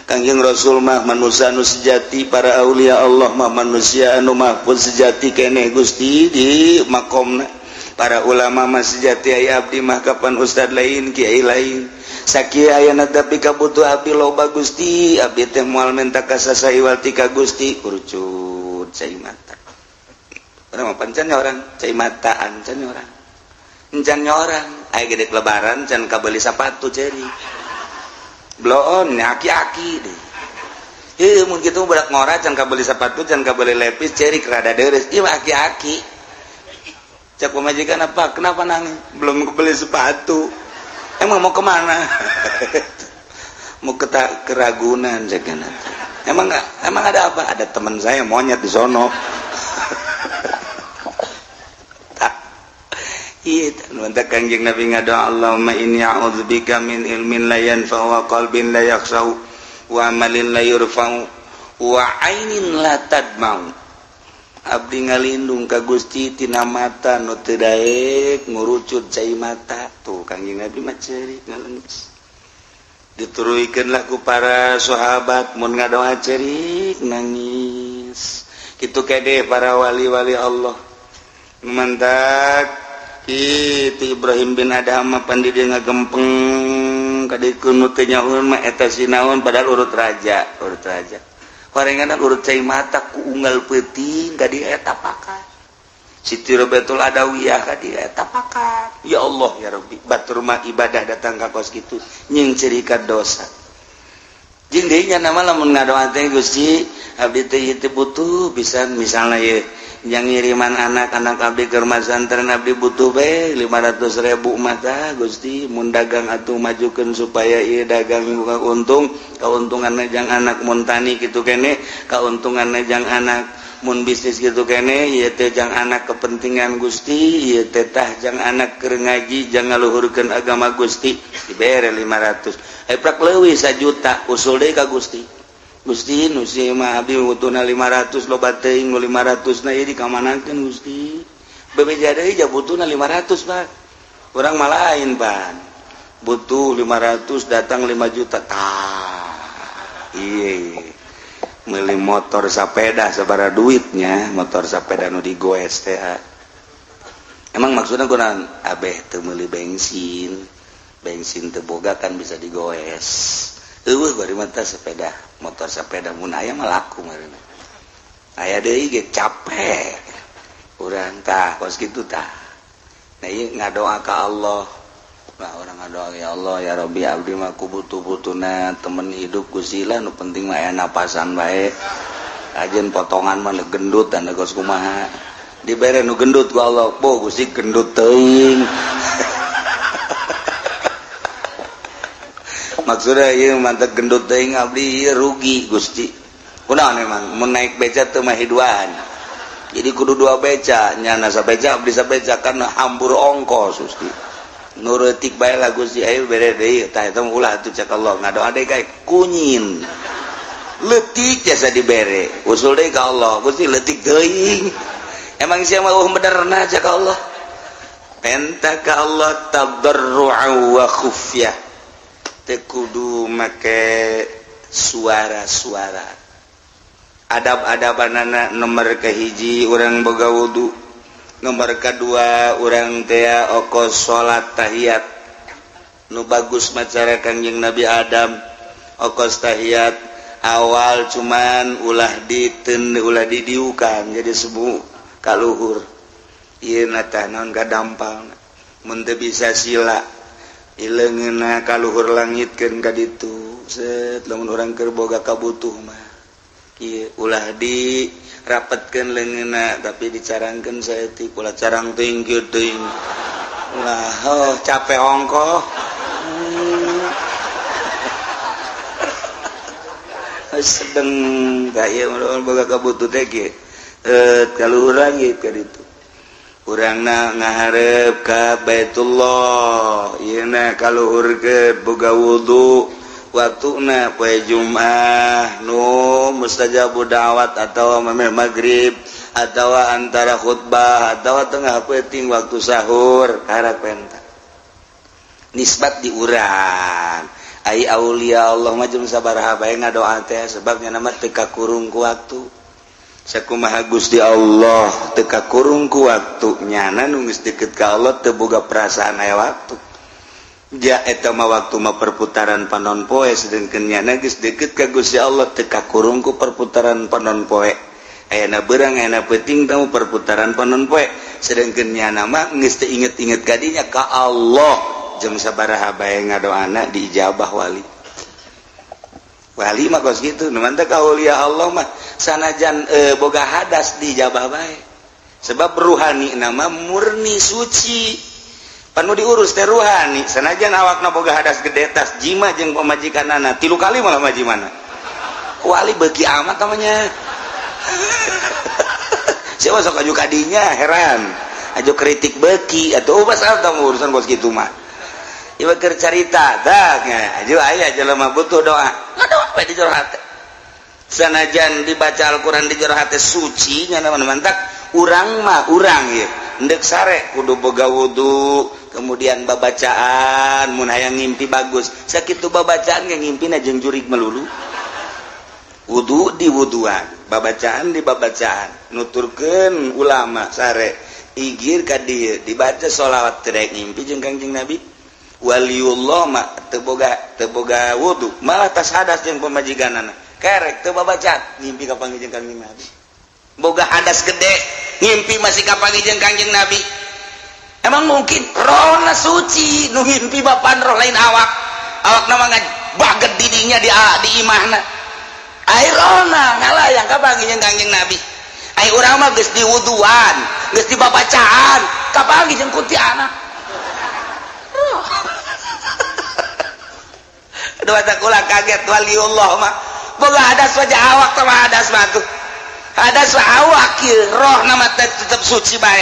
Kangjeng Rasul mah manusia anu sejati, para aulia Allah mah manusia anu mahfuz sejati keneh Gusti di makomna, para ulama mah sejati. Aya abdi mah kapan ustad lain, kiai lain, sakieu ayana, tapi kabutuh abdi loba, Gusti. Abdi teh moal menta ka saha iwal ti ka Gusti. Kurucut cai mata. Urang mah pan can orang cai mata, can orang, encan orang. Aya gede lebaran can kabeli sepatu, ceri bloon aki-aki deh. Heuh, mun kitu budak ngora can kabeli sepatu, can kabeli lepis, cerik rada deres. Ieu aki-aki. Cek pamajikan, "Apa? Kenapa nangis?" "Belum kebeli sepatu." "Emang mau kemana?" "Mau ke keragunan," cek. "Emang nggak? Emang ada apa?" "Ada teman saya monyet di sono." Iya, mantap. Kanjeng Nabi ngadoa, "Allahumma inni a'udzubika min ilmin la yanfa'u wa qalbin la yakhsha'u wa amalin la yurfa'u wa ainin la tadma'u." Abdi ngalindung ka Gusti tina mata nu teu daek ngurucut cai mata. Tuh, Kanjeng Nabi mah ceurik, ngalengis. Dituruikeun lah ku para sahabat, mun ngadoa ceurik, nangis. Kitu kede para wali-wali Allah. Mantak itu Ibrahim bin Adham pan di dia ngagempeng kadieu nu teu nyaun mah eta sinaon, padahal urut raja, urut raja. Horengan urut cai mata ku unggal peuting ka dieu eta pakat. Siti Robiatul Adawiyah ka dieu eta pakat. Ya Allah, ya Rabbi, batur mah ibadah datang ka kos kitu nyingcirikan dosa. Jeung deui nya nama lamun ngadoa teh, "Gusti, abdi teh ieu teh butuh pisan," misalnya ye yang ngiriman anak-anak abdi ke pesantren, "Abdi butuh be 500 ribu mata, Gusti. Mun dagang atuh majukeun supaya ieu dagang buka untung, keuntungan jang anak. Mun tani kitu kene, keuntungan jang anak. Mun bisnis gitu kene, ieu teh jang anak kepentingan, Gusti. Ieu teh tah jang anak keur ngaji, jang ngaluhurkeun agama, Gusti." Dibere 500, eh prak leuwih 1 juta, usul deui ka Gusti. "Gusti, nu si mah abdi butuhna 500, loba teuing nu 500 na, ieu dikamanakeun, Gusti?" Bebeja deui, ja butuhna 500, Pak. Urang mah lain pan, butuh 500 datang 5 juta. Tah, iya, meuli motor sepeda sabaraha duitnya, motor sepeda nu digoes teh. Emang maksudnya kurang abeh teu meuli bensin, bensin teu boga kan bisa digoes. Eueuh bari mata sepeda motor sepeda, mun aya mah laku meureun. Aya deui ge capek urang. Tah, kos kitu tah. Nah, ieu ngadoa ka Allah. Nah, urang ngadoa, "Ya Allah, ya Rabbi, abdi mah ku butuh-butuhna temen hidup, Gusti lah. Nu penting mah aya napasan bae, ajen potongan mah gendut dan kos kumaha." Dibere nu gendut ku Allah. "Po, Gusti, gendut teuing." Maksudnya ieu mantep gendut teuing, abdi ieu rugi, Gusti. Kunaon emang mun naik beca teu mah duaan, jadi kudu dua beca, nyana sabeca, abdi sabeca, karena hambur ongkos, Gusti. Nurutik bae lah, Gusti. Ayo bere deui. Tah, eta ulah atuh, cek Allah. Ngadoa deui kae kunyin leutik jasa dibere. Usul deui ka Allah, "Gusti, leutik teuing." "Emang sia mah eueuh benerna," cek Allah. Penta ka Allah tadarru'a wa khufyah, teu kudu make suara-suara. Adab-adabanana, nomor kahiji urang boga wudu, nomor kedua urang tea oko salat tahiyat nu bagus macara Kangjeng Nabi Adam. Okos tahiyat awal cuman ulah diten, ulah didiukan, jadi sebu kaluhur. Ieu na tah naon kadampal. Mun teu bisa sila, ileungeunna kaluhur langitkeun ka ditu, set. Lamun urang keur boga kabutuh mah kieu, ulah di rapetkeun leungeunna, tapi dicarangkeun saeutik, ulah carang teuing kieu teuing ulah. Oh, capek ongkoh. Sedeng tah ieu boga kabutuh teh kieu, kaluhur langit ka ditu. Urangna ngaharep ka Baitullah, ieu na kaluhur ke boga wudu. Waktuna poe Jumat nu mustajabu da'wat, atau memeh maghrib, atau antara khutbah, atau tengah peuting waktu sahur, karak penta nisbat di urang. Ai aulia Allah mah jeung sabaraha bae ngadoa teh, sebabnya nama teu kakurung ku waktu. Sakumaha Gusti Allah teu kakurung ku waktu, nyana nu geus deket ka Allah teu boga perasaan aya waktu. Ja eta mah waktu mah perputaran panon poe, sedengkeun nyana geus deket ka Gusti Allah teu kakurung ku perputaran panon poe. Ayeuna beurang, ayeuna peuting, tahu perputaran panon poe. Sedangkeun nyana mah geus teu inget-inget kadinya ka Allah, jeung sabaraha bae ngadoana diijabah wali. Wali mah kos kitu, nu mantep kaulia Allah mah sanajan boga hadas diijabah bae. Sebab ruhani nama murni suci. Panu diurus teh ruhani, sanajan awakna boga hadas gede, tas jima jeung pamajikanana 3 kali malah majimana. Wali beuki amat namanya. Siapa sok aju kadinya heran. Aju kritik beuki atuh pasal tong urusan kos kitu mah. Ieu keur carita tah aju aya jelema butuh doa. Ngadoa we di jero hate. Sanajan dibaca Al-Qur'an di jero hate suci nya mantak urang mah urang ieu. Endek sare kudu boga wudu, kemudian babacaan mun hayang ngimpi bagus. Sakitu babacaan ge ngimpina jeung jurig melulu. Wudu di wuduan, babacaan di babacaan. Nuturkeun ulama sare igir ka dieu dibaca sholawat teu daek ngimpi jeung Kangjeng Nabi. Waliullah mah teu boga wudu, malah tas hadas jeung pamajikanana. Kerek teu babacaan ngimpi ka panggih jeung Kangjeng Nabi. Boga hadas gede ngimpi masih kapanggih jeung Kangjeng Nabi. Emang mungkin rohna suci nu ngimpi bapan roh lain awak. Awakna mah baget didinya di imahna. Ai rohna ngalayang kapanggih jeung Kangjeng Nabi. Ai urang mah geus diwuduan, geus dibabacaan, kapanggih jeung kuntianak. Roh. Aduh kula kaget waliullah mah. Boga hadas wajah awak teh hadas mah tuh. Hadas awak ieu roh nama tetep suci bae.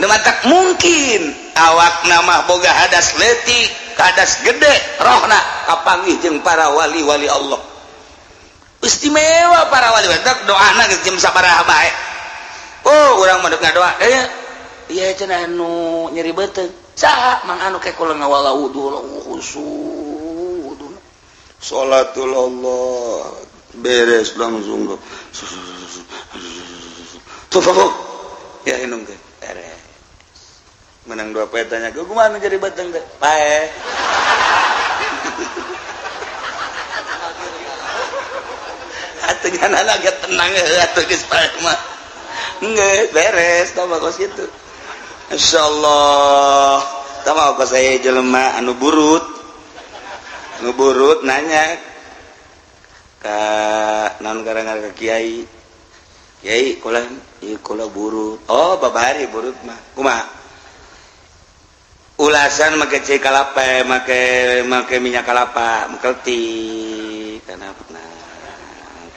Nu matak mungkin awak nama boga hadas leutik, hadas gede, rohna kapanggih jeung para wali-wali Allah. Istimewa para wali matak doana geus jeung sabaraha bae. Oh, urang mah deuk ngadoa. Ieu cenah anu nyeri beuteung. Saha mang anu ke kula ngawala wudu khusyuk. Salatul Allah beres langsung tuh ya minum ke beres menang 2 poe tanya gue kumaha jadi beteng teh pae. Atuh nyana ge tenang atuh geus pae mah geus beres tah mah kos kitu. Insyaallah tah mah kos aya jelema anu burut nu burut nanya ka naon gara-gara ka kiai. Kiai kula ieu kula burut. Oh babari burut mah kumaha ulasan make cai kalapa, make minyak kalapa mengkelti kana nah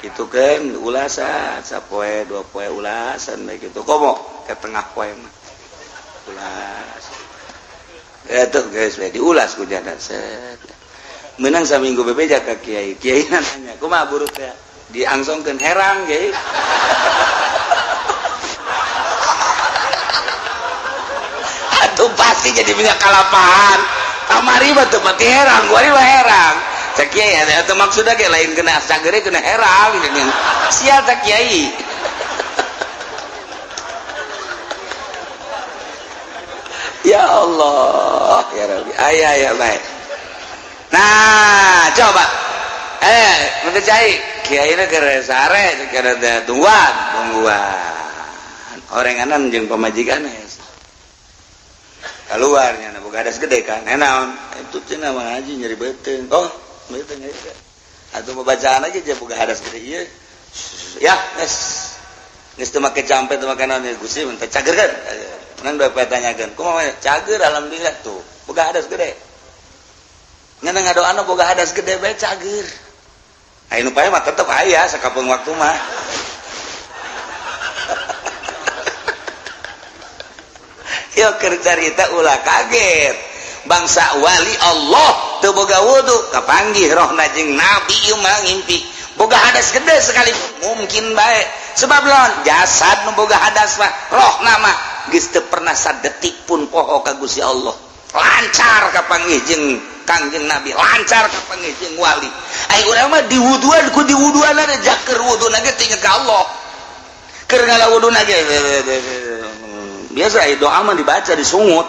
kitu kan ulasan sapoe 2 poe ulasan bae kitu komo ke tengah poe mah ulas eta geus we diulas ku jana set menang saminggu bebeja ka kiai. Kiai nanya kumaha burut teh diangsongkeun herang kiai. Atuh pasti jadi minyak kalapaan kamari mah teu pati herang gua mah herang cek kiai atuh maksudna ge lain kena sagere kena herang sial tak kiai. Ya Allah ya Rabbi aya ya baik. Nah coba mesti cai kiai na keur sare keur tungguan orenganan jeung pamajikan keluarnya na boga hadas gede kan naon itu cenah mah haji nyeri beuteung. Oh beuteung eta atuh babacaan aja je boga hadas gede ieu ya geus geus teu make campe teu make naon Gusti mun teh cager kan menang dua poe tanyakeun kumaha cager alhamdulillah tuh boga hadas gede ngan ngadoana boga hadas gede bae cager. Aya nu pae mah tetep aya sakapeung waktu mah. Yo keur carita ulah kaget. Bangsa wali Allah teu boga wudu kapanggih rohna jeung nabi ieu mah ngimpi. Boga hadas gede sekali mungkin bae. Sebab lawan jasad nu boga hadas mah rohna mah geus teu pernah sadetik pun poho ka Gusti Allah. Lancar kapanggih jeung Kangjeng Nabi, lancar kapanggih jeung wali. Ai urang mah diwuduan ku diwuduan ada jaker wuduna ge tinggal ka Allah. Keur ngala wuduna ge biasa doa mah dibaca disungut.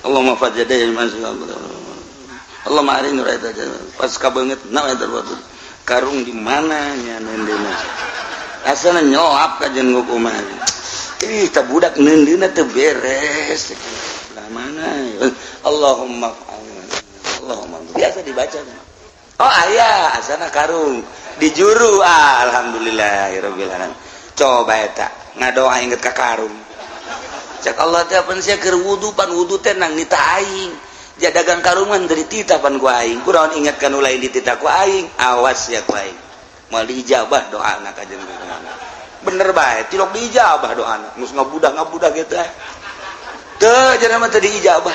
Allahumma fajjadai Allahumma arini pas kabeungeut na eta karung di mana nya nendena. Asana nyoap kajen kumaha. Ih, tah budak neundeunna teu beres. Lah mana? Allahumma Allahumma biasa dibaca. Oh, aya asana karung di juru, alhamdulillahirabbil alamin. Coba eta ngadoa inget ka karung. Cek Allah teh, pan sia keur wudu, pan wudu teh nang nita aing. Ja dagang karungan dari tita pan ku aing. Kunaon inget kan lain ditita ku aing? Awas ya ku aing. Moal diijabah doa anak kajen. Bener bae, tilok diijabah doa anak. Geus ngabudah ngabudah gitu eh. Teu jangan mah teu diijabah.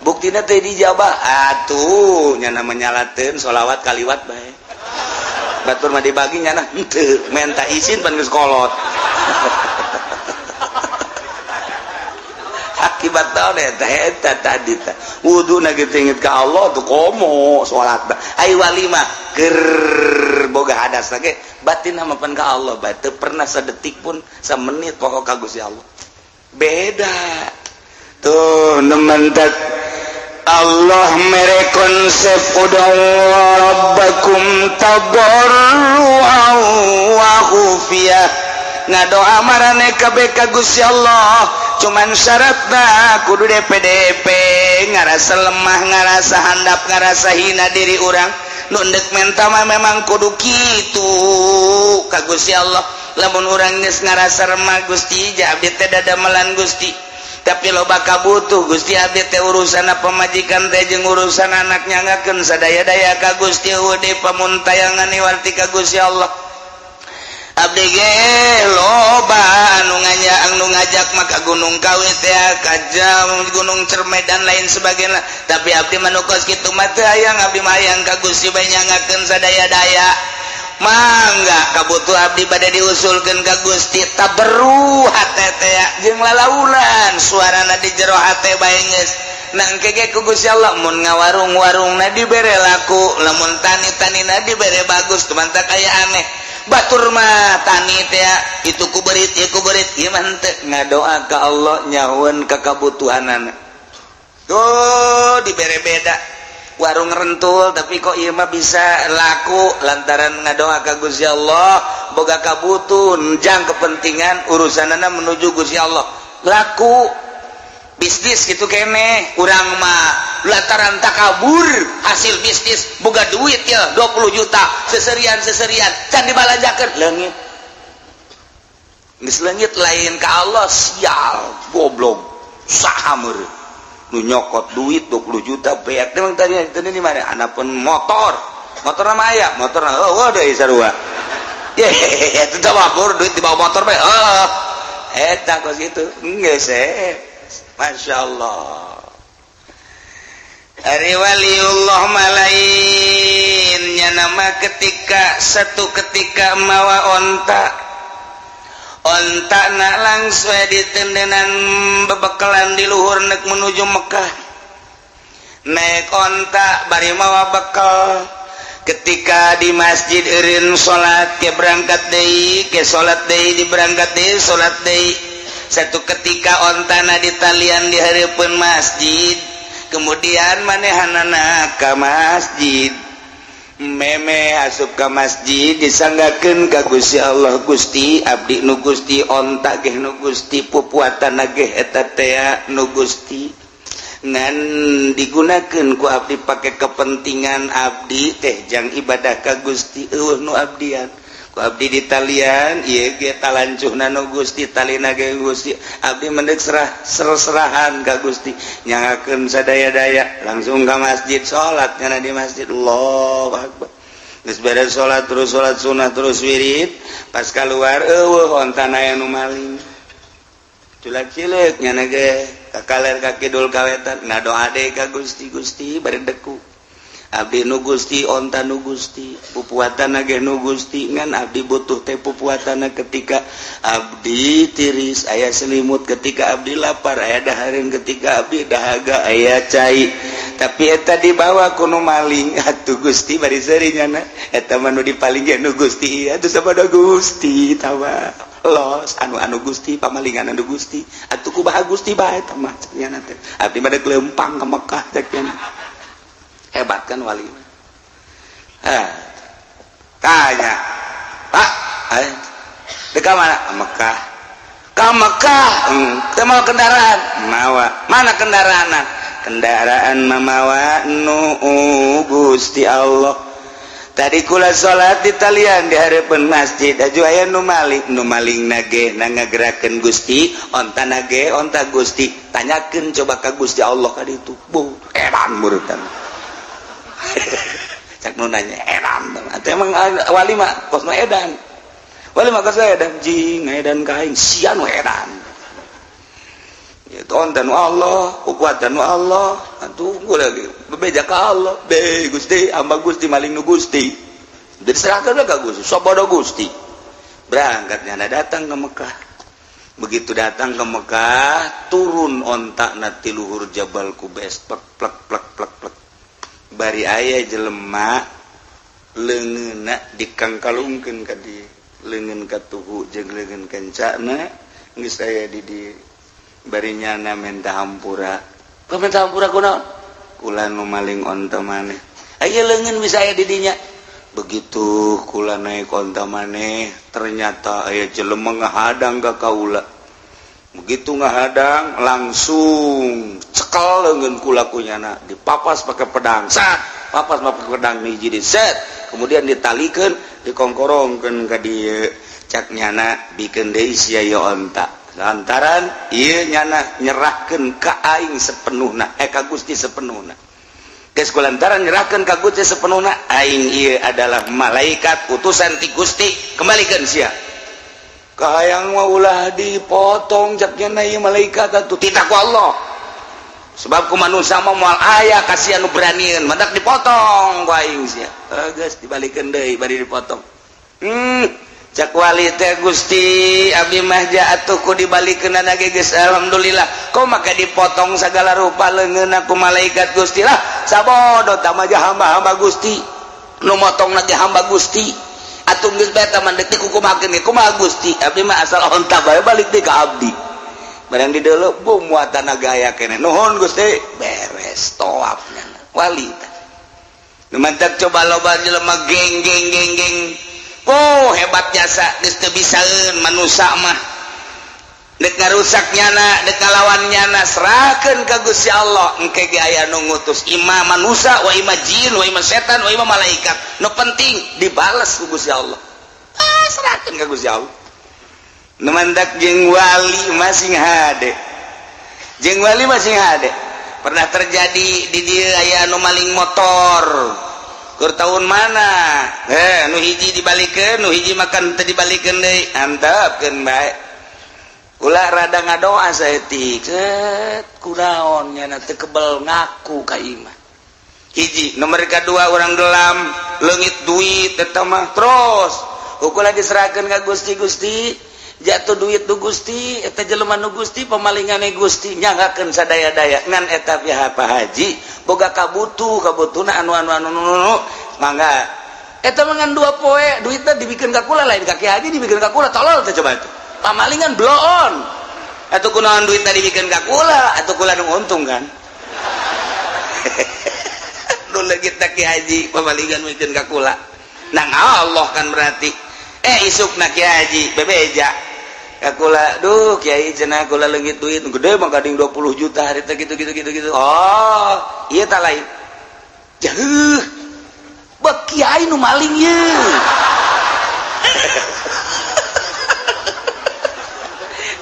Buktina teu diijabah. Atuh nya menyalateun sholawat kaliwat bae. Batur mah dibagi nyana henteu, menta izin pan geus kolot. Akibat naon eta eta tadi teh wudu na gitu inget ka Allah tuh komo salat. Ai wali mah keur boga hadas ge batin mah pan ka Allah bae, teu pernah sedetik pun, semenit pokok ka Gusti Allah. Beda tuh nementak Allah mere konsep ud'u rabbakum tadarruan wa khufiyah. Ngadoa marane kabeh ka Gusti Allah, cuman syaratna kudu DPDP, ngarasa lemah, ngarasa handap, ngarasa hina diri urang. Nu ndek menta mah memang kudu kitu ka Gusti Allah. Lamun urang geus ngarasa remah, Gusti, ja abdi teh dadamelan Gusti, tapi loba kabutuh Gusti, abdi teh urusan pamajikan teh jeung urusan anak, nyangakeun sadaya-daya ka Gusti, eueuh pamuntayangan warti ka Gusti Allah. Abdi ge loba anu nganya, anu ngajak maka Gunung Kawi teh, ka jam Gunung Cermai dan lain sebagainya, tapi abdi mah nu kos kitu mah teu hayang. Abdi mah hayang ka Gusti bae, nyangakeun sadaya-daya. Mangga kabutuh abdi bade diusulkeun ka Gusti. Tabarru hate teh jeung lalaulan suarana di jero hate bae geus nangke ge ku Gusti Allah. Mun ngawarung-warungna dibere laku, lamun tani-tanina dibere bagus. Teman tak aya aneh, batur mah tani teh itu ku berit ieu ku berit, ieu mah henteu, ngadoa ka Allah nyahueun ka kabutuhanana tuh dibere. Beda warung rentul, tapi kok ieu mah bisa laku lantaran ngadoa ka Gusti Allah, boga kabutuh jang kepentingan urusanana menuju Gusti Allah, laku bisnis gitu kene. Urang mah lantaran takabur, hasil bisnis boga duit ya 20 juta, seserian seserian can dibalanjakeun, leungit, geus leungit, lain ka Allah. Sial, goblok, saha meureun nu nyokot duit 20 juta beak? Emang tadi itu di mana anak pun motor, motor nama aya motor, oh deui sarua ye itu teh mabur duit dibawa motor bae. Oh, eta kos itu geus eh. Masya Allah. Ari waliullah malainnya nama ketika satu ketika mawa onta, onta nak langsung ditendenan bebekalan di luhur nek menuju Mekah, naik onta bari mawa bekal. Ketika di masjid eureun salat, ke berangkat deui, ke salat deui, di berangkat deui, salat deui. Satu ketika ontana ditalian di hareupeun masjid, kemudian manehanana ka masjid, meme asup ka masjid, disanggakeun ka Gusti Allah, "Gusti, abdi nu Gusti, onta ge nu Gusti, pupuatan ge eta tea nu Gusti, ngan digunakeun ku abdi pake kepentingan abdi teh jang ibadah ka Gusti. Eueuh nu abdian ku abdi ditalian ieu ge talancuhna nu Gusti, talina ge Gusti. Abdi mendek serah ser-serahan ka Gusti, nyangakeun sadaya-daya." Langsung ka masjid, salat nyana di masjid, Allahu akbar. Geus beres salat, terus salat sunah, terus wirid. Pas keluar, eueuh ontana, aya nu maling. Culak cileuk nyana ge ka kaler, ka kidul, ka wetan, ngadoa deui ka Gusti. "Gusti, bari deku, abdi nu Gusti, onta nu Gusti, pupuatan ge nu Gusti, ngan abdi butuh teh pupuatan ketika abdi tiris aya selimut, ketika abdi lapar aya dahareun, ketika abdi dahaga aya cai, tapi eta dibawa ku nu maling. Atuh Gusti, bari seuri nyana, eta mah nu dipaling ge nu Gusti. Atuh sabada Gusti tawa los anu anu Gusti, pamalingan anu Gusti. Atuh kumaha Gusti bae eta mah?" Nyana teh, "Abdi mah deuk leumpang ka Mekah," cek nyana. Hebat kan wali? Ah, tanya, "Pak, eh, Dek ka mana? Ka Mekah. Ka Mekah. Teu mawa kendaraan? Mawa. Mana kendaraan? Kendaraan mamawa nu Gusti Allah. Tadi kula salat di talian di hadapan masjid, aju aya nu maling, nu maling nage na ngagerakeun Gusti, onta nage onta Gusti. Tanyakeun coba ka Gusti Allah ka ditu. Bu, edan murutan. Cak nu nanya edan. Atuh emang wali mah kos nu edan. Wali mah kos edan, jing edan ka aing sia nu edan. Itu onta nu Allah, kuatan nu Allah, tunggu lagi bebeja ka Allah, be Gusti, hamba Gusti maling nu Gusti. Jadi serahkan ka Gusti, sobodo Gusti. Berangkatnya datang ke Mekah. Begitu datang ke Mekah, turun onta na ti luhur Jabal Kubes, plek plek plek plek plek. Bari aya jelema leungeunna dikangkalungkeun ka dieu, leungeun katuhu jeung leungeun kencana geus aya di dieu. Bari nyana minta hampura. Kau minta hampura kunaon? Kula nu maling onta maneh. Aya leungeun bisa aya di dinya. Begitu kula naik onta maneh, ternyata aya jelema ngahadang ka kaula. Begitu ngahadang langsung cekel leungeun kula ku nyana, dipapas pakai pedang. Sat, papas pakai pedang hiji di set. Kemudian ditalikeun, dikongkorongkeun ka dieu. Cak nyana bikeun deui sia ieu onta. Lantaran ieu nyana nyerahkeun ka aing sepenuhna, eh ka Gusti sepenuhna. Geus kulantaran nyerahkeun ka Gusti sepenuhna, aing ieu adalah malaikat utusan ti Gusti, kembalikan sia. Kahayang mah ulah dipotong cak nyana ieu malaikat atuh titah ku Allah. Sebab ku manusia mah moal aya kasihan nu beranian, matak dipotong ku aing sia. Geus dibalikeun deui bari dipotong. Cak wali teh, Gusti, abdi mah atuh ku dibalikeun ge geus alhamdulillah. Kok maka dipotong segala rupa leungeun ku malaikat Gusti lah. Sabodo tah mah hamba-hamba Gusti. Nu motong ge hamba Gusti. Atuh geus bae tah mah deuk dikukumakeun ge kumaha Gusti? Abdi mah asal onta bae balik deui ka abdi. Barang dideuleu bu muatan gaya keneh. Nuhun Gusti, beres tawafnya. Wali teh. Nu mantak coba loba jelema geng geng geng geng. Oh hebat jasa geus teu bisaeun manusa mah. Dek ngarusak nyana, dek ngalawan nyana, serahkeun ka Gusti Allah. Engke ge aya nu ngutus ima manusa, wa ima jin, wa ima setan, wa ima malaikat. Nu penting dibales ku Gusti Allah. Ah, serahkeun ka Gusti Allah. Nu mantak jeung wali masing hade. Jeung wali masing hade. Pernah terjadi di dieu aya nu maling motor. Kur tahun mana? Eh, nu hiji dibalikeun, nu hiji makan teu dibalikeun deui. Antepkeun bae. Ulah rada ngadoa saeutik. Set kunaon nyana teu kebel ngaku ka imah. Hiji, nomor kedua orang gelam, leungit duit eta mah terus. Ukulah diserahkeun ka Gusti. Gusti, jatuh duit nu Gusti, eta jelema nu Gusti, pemalingane Gusti, nyanggakeun sadaya-daya ngan eta pihak Pak Haji boga kabutuh, kabutuhna anu anu anu anu mangga eta mah ngan 2 poe duitna dibikeun ka kula, lain ka Ki Haji, dibikeun ka kula. Tolol teh coba itu pamalingan bloon atuh. Kunaon duitna dibikeun ka kula atuh? Kula nu untung kan nu leungit Ki Haji, pamalingan mikeun ka kula nang Allah kan berarti. Eh, isukna Ki Haji bebeja ka kula, "Duh Kiai," cenah, "kula leungit duit gede mah gading 20 juta hari teh," gitu gitu gitu gitu. Oh iya, tak lain jauh bek kiai nu maling ye.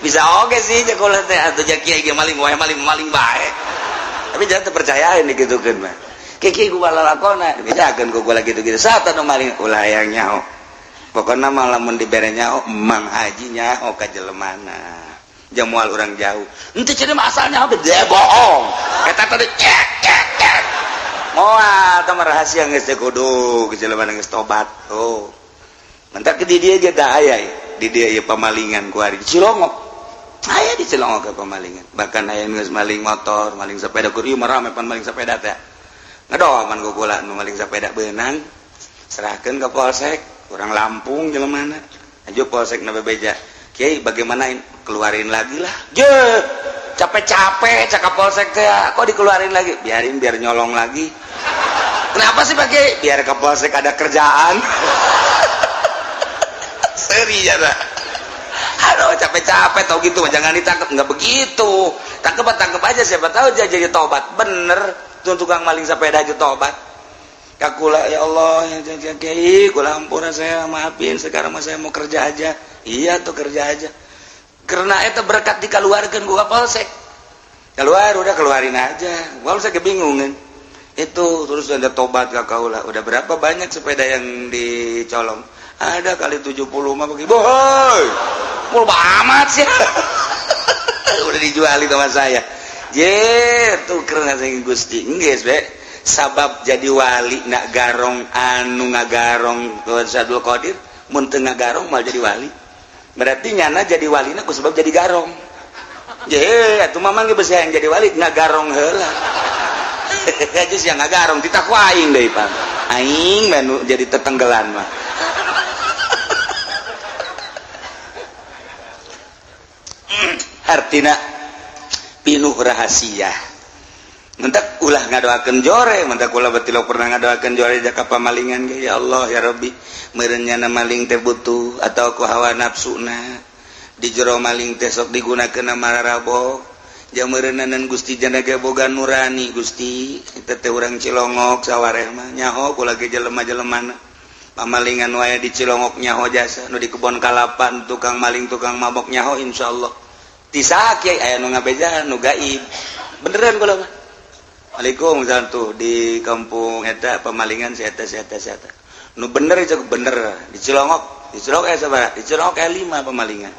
Bisa oke sih cek kula teh atuh, ja kiai ge maling wae, maling maling bae. Tapi jangan terpercayain digitukeun mah. Kiai gua lalakona dibejakeun ku kula gitu-gitu saat anu maling ulah hayang nyaho. Pokoknya malah mun dibere nyaho, Mang Haji nyaho ka jelemana jamual orang jauh ente cenah mah asalnya dia bohong eta tadi cek cek cek moal tah mah rahasia geus teh kudu jelemana geus tobat. Oh mentak di dia ge tah aya di dia ieu pamalingan ku ari di Cilongok, aya di Cilongok ke pamalingan. Bahkan aya geus maling motor, maling sepeda. Kur ieu mah rame pan maling sepeda teh. Ngadoa pan ku kula nu maling sepeda beunang, serahkeun ke polsek. Orang Lampung jelemana aja, polsek na bebeja, "Kiai, bagaimana ini?" "Keluarin lagi lah." Je capek-capek cakap polsek teh, kok dikeluarin lagi? "Biarin, biar nyolong lagi." "Kenapa sih, Pak Kiai?" "Biar ke polsek ada kerjaan." Seri ya. Aduh, capek-capek tau gitu, jangan ditangkap. Nggak begitu, tangkep tangkep aja, siapa tahu dia jadi tobat. Bener tuh, tukang maling sepeda aja tobat. Kakula, ya Allah ya, kiai, kula ampura, saya maafin, sekarang mah saya mau kerja aja. Iya tuh, kerja aja, karena itu berkat dikeluarkan gua polsek. Keluar, udah keluarin aja. Walau saya kebingungan itu. Terus ada tobat ke kaula. Udah berapa banyak sepeda yang dicolong? Ada kali 70 mah. Begitu, boy, mau amat sih, udah dijual sama saya. Je tuh karena saya Gusti geus be sabab jadi wali nak garong, anu ngagarong ke Abdul Qadir, mun teu ngagarong mal jadi wali. Berarti nyana jadi wali ku sebab jadi garong. Je atuh mamang ge besi yang jadi wali ngagarong heula aja sih, ngagarong titah ku aing deui, pan aing menu jadi tetenggelan mah. Artina pinuh rahasia. Mentak ulah ngadoakeun jore, mentak ulah betul pernah ngadoakeun jore jaka pamalingan ge. Ya Allah, ya Rabbi, meureun nyana maling teh butuh atau ku hawa nafsuna di jero maling teh sok digunakeun mararabok jam meureunanan. Gusti, jana ge boga nurani. Gusti, eta teh urang Cilongok sawareh mah nyaho kula ge jelema-jelemana pamalingan wae di Cilongok, nyaho jasa nu di kebon kalapan, tukang maling, tukang mabok nyaho, insyaallah. Ti saha, Kiai? Aya nu ngabejaan nu gaib beneran kula mah. Waalaikumsalam. Tuh di kampung eta pemalingan si eta, si eta, si eta. Nu bener itu bener di Cilongok, di Cilongok aya sabaraha? Di Cilongok aya lima pemalingan.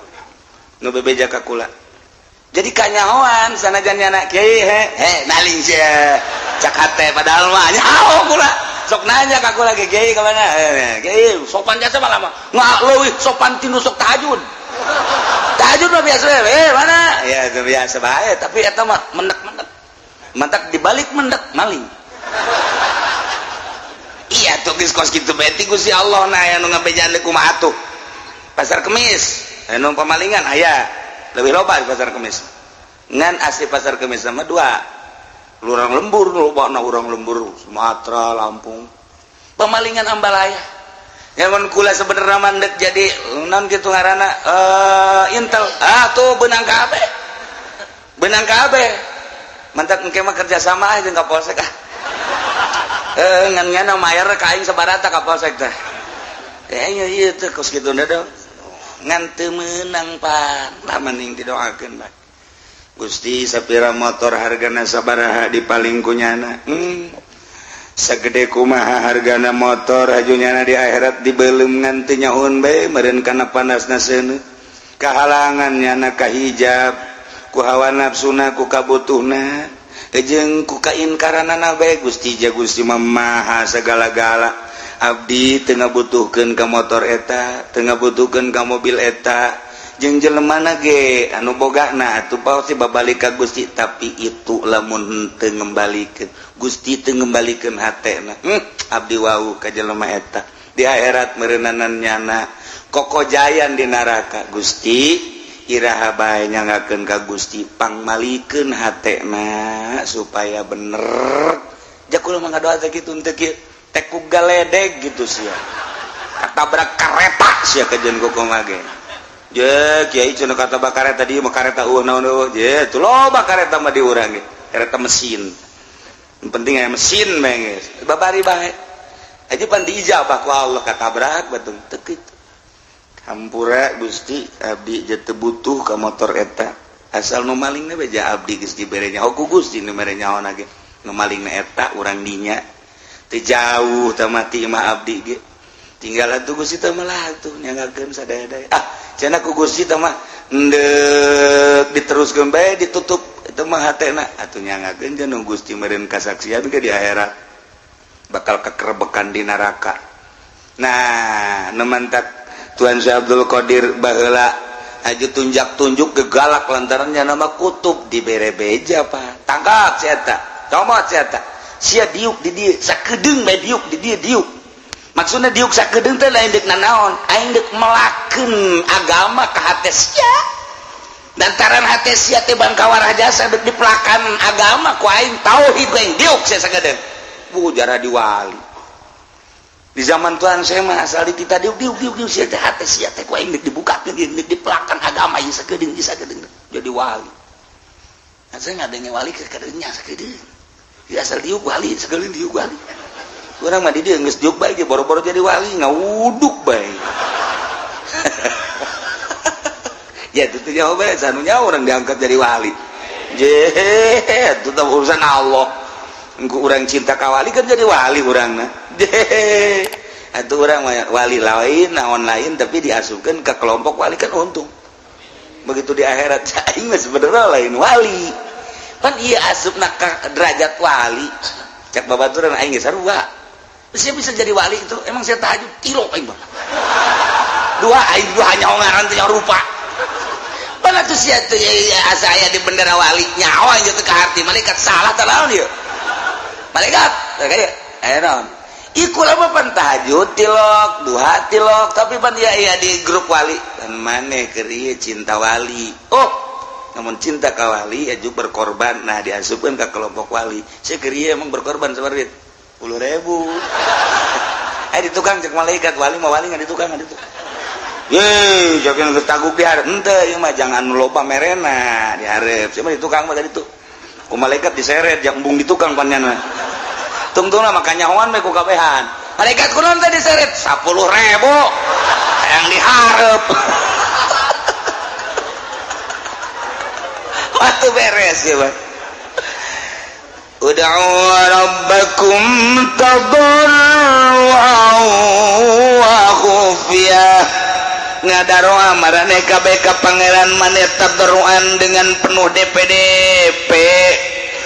Nu bebeja ka kula. Jadi kanyahoan sanajan nyana kiai, he he maling sia cak hate, padahal mah nyaho kula. Sok nanya ka kula ge, "Kiai ka mana?" Eh, kiai sopan jasa malah mah. Nggak leuwih sopan tinu sok tahajud. Tahajud mah biasa, eh mana? Ya itu biasa bae, tapi eta mah mendak-mendak. Mantak dibalik mendak maling. Iya tuh, geus kos kitu bae ti Gusti Allah. Nah, anu ngabejaan deui kumaha atuh? Pasar Kemis anu pamalingan aya lebih loba di Pasar Kemis. Ngan asli Pasar Kemis sama dua urang lembur, loba na urang lembur, Sumatera, Lampung, pemalingan ambalaya. Ya mun kula sebenarnya mandek jadi non gitu ngaranna intel, ah tuh benang kabeh, benang kabeh. Mantak engke mah kerja sama aja ka polsek ah. Eh, ngan ngan mayar ka aing sabarata ka polsek teh. Eh, iya iya teh kos kitu dong. Ngan teu meunang pan. Lah, mending didoakeun bae. Gusti, sapira motor hargana sabaraha dipaling ku nyana? Segede kumaha hargana motor aju nyana di akhirat dibelum ngan teu nyahoun bae meureun kana panasna seuneu. Kahalangan nyana kahijab ku hawa nafsuna, ku kabutuhna jeung ku kainkaranana bae. Gusti, ja Gusti mah maha segala-gala. Abdi teu ngabutuhkeun ka motor eta, teu ngabutuhkeun ka mobil eta jeung jelemana ge anu bogana atuh pasti babalik ka Gusti. Tapi itu lamun teu ngembalikeun Gusti, teu ngembalikeun hatena, abdi wau ka jelema eta di akhirat meureunanan nyana kokojayan di neraka. Gusti, iraha bae nyangakeun ka Gusti pangmalikeun hatena supaya bener? Ja kula mah ngadoa teh kitu, teu kieu teh ku galedeg gitu sia, katabrak kareta sia kajeun kumaha ge. Je kiai cenah kata kareta di mah kareta eueuh naon eueuh. Je tuh loba kareta mah di urang ge, kareta mesin. Yang penting aya mesin bae geus babari bae aja pan diijabah ku Allah. Katabrak batung teu kitu. Hampura Gusti, abdi je teu butuh ka motor eta, asal nu malingna beja abdi geus dibere nyaho ku Gusti. Nu mere nyaho ge nu malingna eta urang dinya, teu jauh teh mati mah abdi ge. Tinggal atuh Gusti teh mah lah atuh nyangakeun sadaya-daya. Ah, cenah ku Gusti teh mah endek diteruskeun bae, ditutup itu mah hatena atuh. Nyangakeun jeung Gusti meureun kasaksian ke di akhirat bakal kekerebekan di neraka. Nah, nu mantak Tuan Syekh Abdul Qadir baheula aju tunjak tunjuk gegalak lantaran nama kutub dibere beja, pak, tangkap si eta, comot si eta, sia diuk di dieu sakedeung bae, diuk di dieu. Diuk maksudnya diuk sakedeung teh lain deuk nanaon, aing deuk melakeun agama ka hate sia, lantaran hate sia teh bangkawarah jasa, deuk dipelakan agama ku aing, tauhid ku aing, diuk sia sakedeung. Bu jarah diwali. Di zaman Tuhan saya mah asal dititah diuk diuk diuk diuk, sia teh hate sia teh ku aing deuk dibukakeun, deuk dipelakan agama ieu sakedeung ieu sakedeung jadi wali. Nah, saya ngadenge wali ke kadeunya sakedeung. Ya asal diuk wali, sakedeung diuk wali. Urang mah di dieu geus diuk bae ge boro-boro jadi wali, ngawuduk bae. Ya itu tuh jawabannya, sanunya orang diangkat jadi wali. Je, itu tuh urusan Allah. Engko urang cinta ka wali kan jadi wali urangna. Je, itu orang wali lain, naon lain, tapi diasupkan ke kelompok wali kan untung. Begitu di akhirat aing mah sebenarnya lain wali. Pan iya asupna ka derajat wali. Cak babaturan aing geus sarua. Saya bisa jadi wali itu emang saya tahajud kilo aing mah. Dua aing dua hanya ngaran teh rupa. Mana tuh sia tuh ya, asa aya di bendera wali nyawa aing teu kaharti malaikat salah tah naon ieu. Malaikat kayak aya naon? Iku lama pan tahajud tilok, duha tilok, tapi pan ya iya di grup wali. Dan maneh keur ieu cinta wali. Oh, namun cinta ka wali aju berkorban. Nah, diasupkeun ka kelompok wali. Saya keur ieu emang berkorban seperti 10.000. Eh, di tukang cek malaikat wali mah wali nggak di tukang, nggak di tukang. Ye, jangan geus taguk di hareup. Henteu ieu mah jangan loba merena di hareup. Sia mah di tukang mah tadi tuh. Ku malaikat diseret jang embung di tukang pannyana. Tungtungna maka nyahoan we ku kabehan. Malaikat kunaon teh diseret 10.000 yang dihareup. Waktu beres ya, Pak. Ud'u rabbakum tadarruan wa khufyah. Ngadaroa marane kabeh ka pangeran maneh tadarruan dengan penuh DPDP.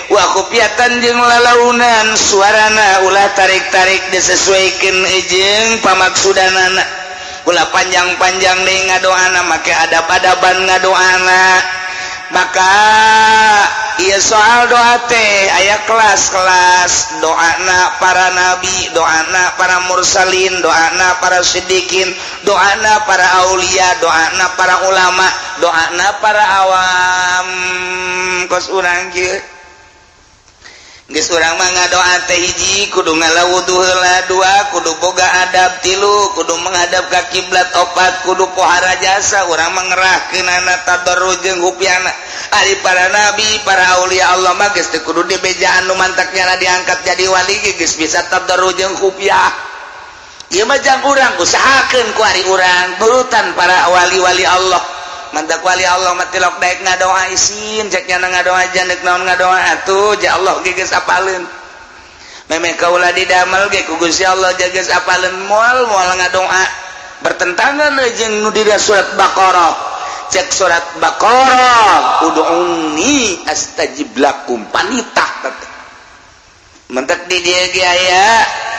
Wa khufyatan jeung lalaunan suarana ulah tarik-tarik disesuaikan jeung pamaksudanana. Ulah panjang-panjang deui ngadoana make adab-adaban ngadoana. Maka iya soal doa teh aya kelas-kelas doana para nabi, doana para mursalin, doana para siddiqin, doana para aulia, doana para ulama, doana para awam. Kos urang kieu geus urang mah ngadoa teh hiji kudu ngalawudu heula, dua kudu boga adab, tilu kudu menghadap ka kiblat, opat kudu pohara jasa urang mah ngerahkeunana tadarru jeung hupiana. Ari para nabi, para aulia Allah mah geus teu kudu dibejaan nu mantak nyana diangkat jadi wali ge geus bisa tadarru jeung hupiah. Ieu mah jang urang usahakeun ku ari urang nurutan para wali-wali Allah. Mantak wali Allah mah tilok daek ngadoa isin cek nyana ngadoa janek naon ngadoa atuh ja Allah ge geus apaleun. Memeh kaula didamel ge ku Gusti Allah ja geus apaleun moal moal ngadoa bertentangan jeung nu dina surat Baqarah. Cek surat Baqarah ud'uni astajib lakum panitah teh. Mentek di dieu ge aya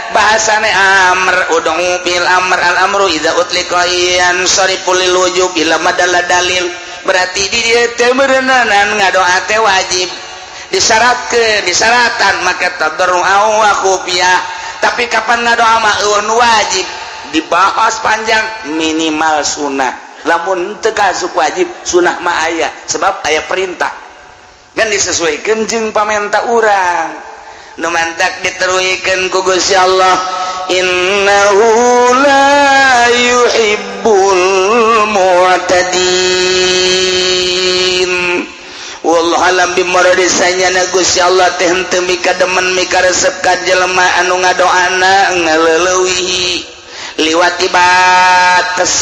bahasane amr ud'u bil amr al amru idza utliqa yansarifu lil wujub ila madalla dalil. Berarti di dieu teh meureunanan ngadoa teh wajib disyaratkeun disyaratan make tadarru wa khufiyah. Tapi kapan ngadoa mah eueuh nu wajib dibahas panjang minimal sunnah. Lamun teu kasup wajib sunnah mah aya sebab aya perintah kan disesuaikan jeung pamenta urang. Nu mantak diteruikeun ku Gusti Allah innahu la yuhibbul mu'tadin. Wallahu alam bimuradi sanyana Gusti Allah teh henteu mika demen mika resep ka jelema anu ngadoana ngaleulewihi liwati bates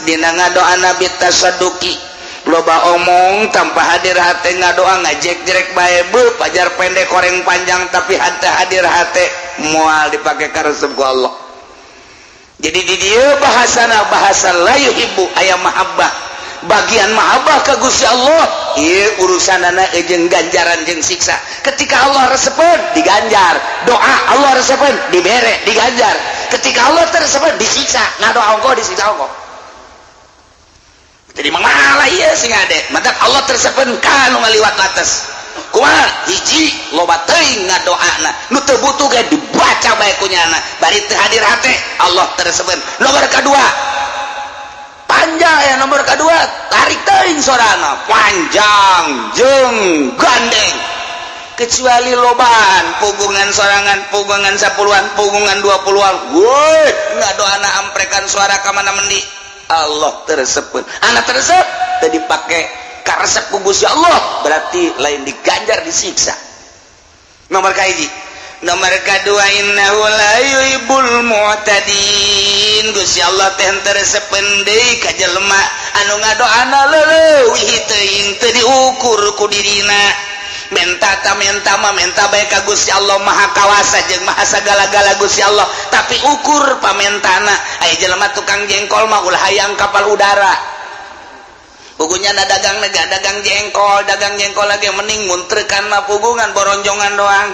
dina ngadoana bitasadduqi loba omong tanpa hadir hate ngadoa ngajek-jerek bae beuh pajar pendek koreng panjang tapi hate hadir hate moal dipake karesep ku Allah. Jadi di dieu bahasana bahasa la yuhibbu aya mahabbah bagian mahabbah ka Gusti Allah ieu urusanana jeung ganjaran jeung siksa. Ketika Allah resepeun diganjar, doa Allah resepeun dibere diganjar. Ketika Allah teu resepeun disiksa, ngadoa ongkoh disiksa ongkoh. Jadi malah ieu sing ade mantak Allah tersepen ka nu ngaliwat batas. Kumaha? Hiji loba teuing ngadoana nu teu butuh ge dibaca bae ku nyana bari teu hadir hate Allah tersepen. Nomor kadua panjang ya, nomor kedua tarik teuing sorana panjang jeung gandeng kecuali lobaan Pugungan sorangan, pugungan 10-an, pugungan 20-an. Woi, ngadoana amprekan suara ka mana mendi. Allah teu resepeun. Anak teu resep teu dipake karesep ku Gusti Allah, berarti lain diganjar, disiksa. Nomor kahiji. Nomor kedua, innahu la yuhibbul mu'tadin. Gusti Allah teh teu resepeun deui ka jelema anu ngadoana leuwih teuing, teu diukur ku dirina. Menta ta menta mah menta bae ka Gusti Allah, Maha Kawasa jeung Maha sagala-gala Gusti Allah, tapi ukur pamentana. Aya jelema tukang jengkol mah ulah hayang kapal udara. Pugunya na dagang nega dagang jengkol, dagang jengkol lagi mending muntrekan mah pugungan boronjongan doang.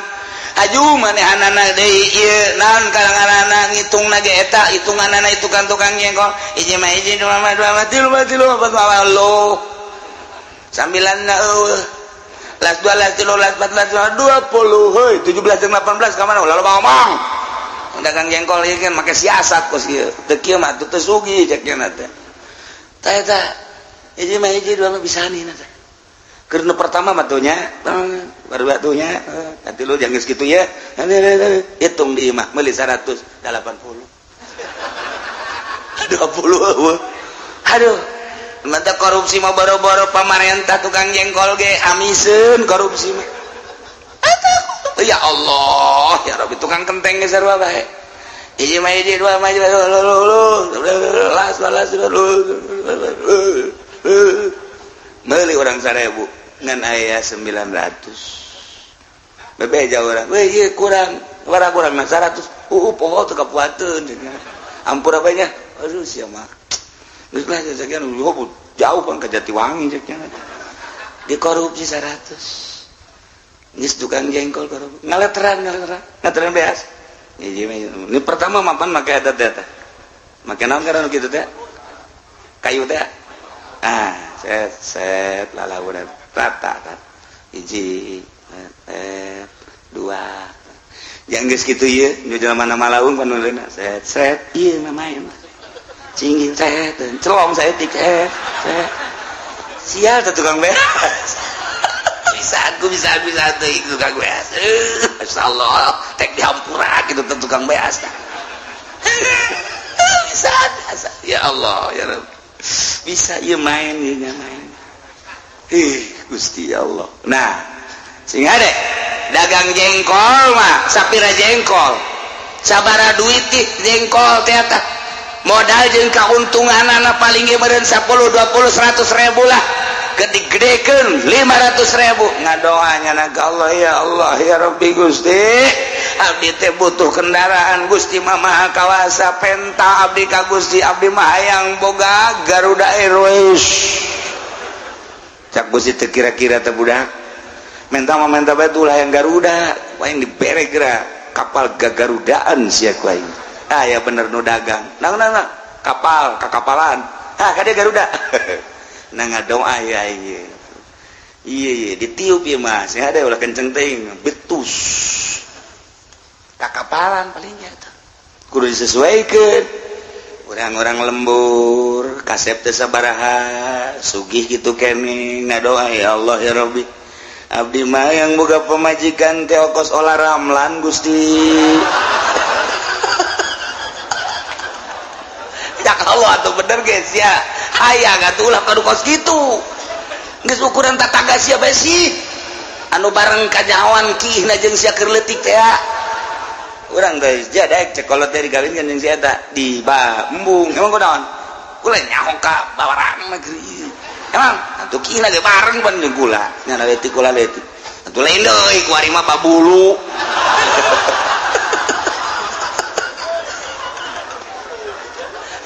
Aju manehanana deui ieu naon kalanganana ngitungna ge eta hitunganana itu kan tukang jengkol hiji mah hiji, dua mah dua mah, tilu mah tilu, empat mah lo sambilan na eueuh, las dua, las tilu, las empat, las lima, 20. Heuy, 17 jeung 18 ka mana? Ulah loba ngomong. Dagang jengkol ieu kan make siasat kos kieu teu kieu mah teu sugih cek nya teh. Tah, eta hiji mah hiji, dua mah bisa nih teh. Keur nu pertama mah tuh nya, baru atuh nya, nanti lu jangan segitu ya. Hitung di imah meuli 180 20. Aduh, mata korupsi mah boro-boro pamarentah, tukang jengkol ge amiseun korupsi mah. Ya Allah ya Rabbi, tukang kenteng ge sarua bae. Hiji mah hiji, dua mah las las, meuli urang 1000 ngan aya 900. Bebeja urang, weh, ieu kurang warna, kurang 100. Poho teu kapuateun, ampura bae nya. Aduh, sia mah geus lah sekian jauh kan ke Jatiwangi cek nya. Dikorupsi 100. Geus tukang jengkol korupsi, ngaleteran ngaleteran ngaleteran beas. Hiji mah ini pertama mapan make eta teh, make naon karena kitu teh, kayu teh. Ah, set set lalaunan rata kan, hiji set, dua yang geus kitu ieu nu jelema mana malaung panuleuna set set ieu mah main cinggin set celong saeutik set set. Sial teh tukang beas. Bisa aku bisa bisa teh tukang beas. Masyaallah, tek dihampura kitu teh tukang beas tah. Bisa, bisa, ya Allah ya Rabb, bisa ieu main ieu nya main. Ih, Gusti Allah. Nah, sing deh dagang jengkol mah sapira jengkol sabara duit ih jengkol teh tah modal jeung kauntunganana paling ge meureun 10 20 100 ribu lah, gede-gedekeun 500 ribu. Ngadoanya na ka Allah, ya Allah ya Rabbi, Gusti, abdi teh butuh kendaraan. Gusti mah Maha Kawasa, penta abdi ka Gusti, abdi mah hayang boga Garuda Airways. Cak Gusti teh, kira-kira teh budak menta mah menta bae ulah yang Garuda, aing dibere geura kapal gagarudaan sia ku aing. Ah, ya bener nu dagang nang nang nang kapal kakapalan, ah kade Garuda. Nah, ngadoa ya iya iya iya ditiup ya mas ya, ada ulah kenceng teuing betus kakapalan palingnya tuh kudu disesuaikan. Orang-orang lembur kasep teh sabaraha sugih gitu kene ngadoa, ya Allah ya Rabbi, abdi mah yang boga pamajikan teh kos Olla Ramlan, Gusti. Ya Allah atuh, bener guys ya, hayang atuh ulah kadu kos kitu, geus ukuran tatangga sia bae sih anu bareng kanyahoan kihna jeung sia keur leutik teh. Urang guys ja daek cek kolot teh dikawinkeun jeung si eta di ba embung. Emang kunaon kula nyaho ka bawarang negeri? Emang atuh kihna ge bareng pan jeung kula nya, leutik kula leutik atuh, lain deui kuari mah babulu.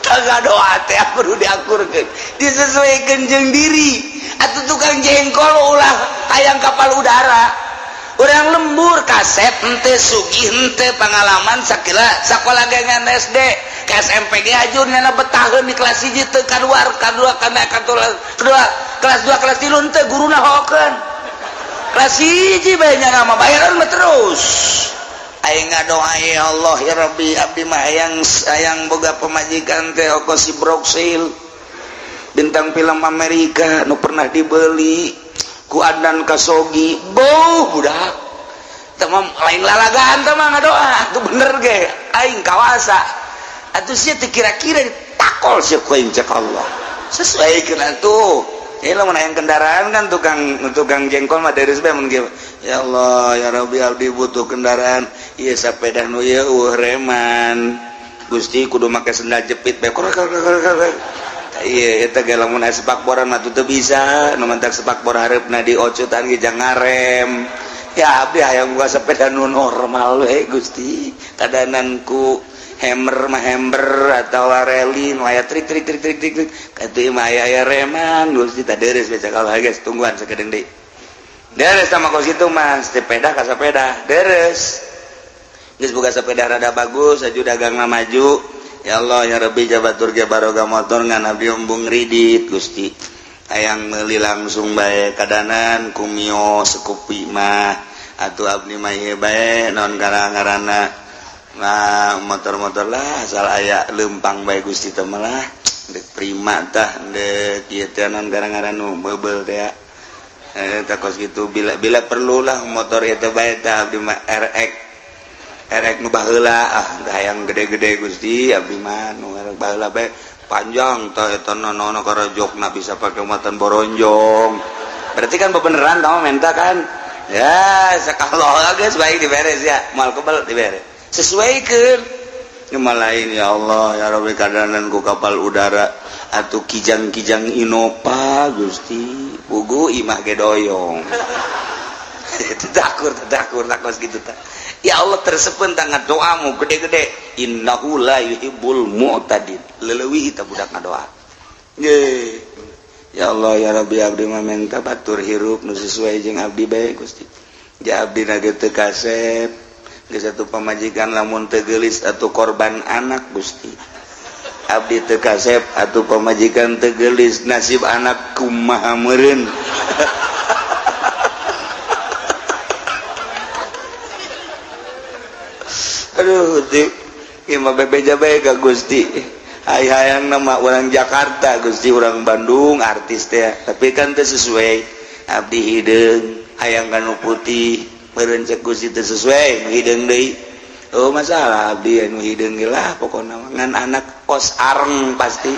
Tangga doa teh perlu diakurkeun, disesuaikan jeung diri. Atuh tukang jengkol ulah hayang kapal udara. Orang lembur kasep henteu sugih, henteu pengalaman, sakila sakola ge ngan SD ke SMP ge ajur nyana betaheun di kelas 1 teu kaluar, kadua kana kedua kelas 2 kelas 3 henteu, guruna hokeun kelas 1 bae nyana mah bayaran mah terus. Aing ngadoa, ya Allah ya Rabbi, abdi mah hayang hayang boga pamajikan teh oko si Broksil, bintang film Amerika nu pernah dibeli ku Adnan Kasogi. Boh budak. Teu lain lalagaan teh mah ngadoa tuh bener ge aing kawasa atuh sia teu kira-kira ditakol sia ku aing cek Allah sesuaikeun atuh. Ini lamun hayang kendaraan kan tukang tukang jengkol mah dari mun ya Allah ya Rabbi abdi butuh kendaraan ieu sepeda nu ieu eueuh reman Gusti kudu make sendal jepit bae. Iya, eta ge lamun aya sepakboran mah teu bisa nu mantak sepakbor hareupna diocutan ge jangan ngarem. Ya abdi hayang buka sepeda nu normal we Gusti, kadanan ku hammer mah hammer atau rally nu aya trik trik trik trik trik trik katuh mah aya aya reman Gusti. Tah deres baca kalau geus tungguan sakedeung deui deres sama kos itu mah sepeda ka sepeda deres geus boga sepeda rada bagus aju dagangna maju. Ya Allah ya Rabbi, jabatur ge baroga motor ngan abdi embung ridit Gusti, hayang meuli langsung bae kadanan ku Mio Scoopy mah atuh abdi mah ieu bae naon ngaranna. Nah, motor-motor lah asal aya lempang bae Gusti teh lah dek Prima tah dek ieu teh naon ngaran nu meubel teh eh tah kos kitu. Bila bila perlu lah motor ieu teh bae tah abdi mah RX RX nu baheula ah hayang gede-gede Gusti, abdi mah nu baheula bae panjang tah eta nono karajokna bisa pake muatan boronjong. Berarti kan bebeneran kamu minta kan ya sekalo geus baik diberes ya moal kebel diberes sesuaikan. Cuma lain ya Allah ya Rabbi kadanan ku kapal udara atau kijang-kijang Innova Gusti pugu imah ge doyong takur takur takos gitu ta. Ya Allah tersepen tangan doamu gede-gede innahu la yuhibbul mu'tadin leleuwih ta budak ngadoa. Ye ya Allah ya Rabbi abdi mah menta batur hirup nu sesuai jeung abdi bae Gusti. Ja abdi na ge teu kasep geus satu pamajikan lamun teu geulis atau korban anak Gusti. Abdi teu kasep atau pamajikan teu geulis nasib anak kumaha meureun. Aduh di ieu mah bebeja bae ka Gusti. Hay hayang nama orang Jakarta Gusti, orang Bandung artis teh tapi kan teu sesuai abdi hideung hayang kanu putih meureun cek Gusti teu sesuai nu hideung deui. Oh masalah abdi anu hideung ge lah pokona ngan anak kos areng pasti.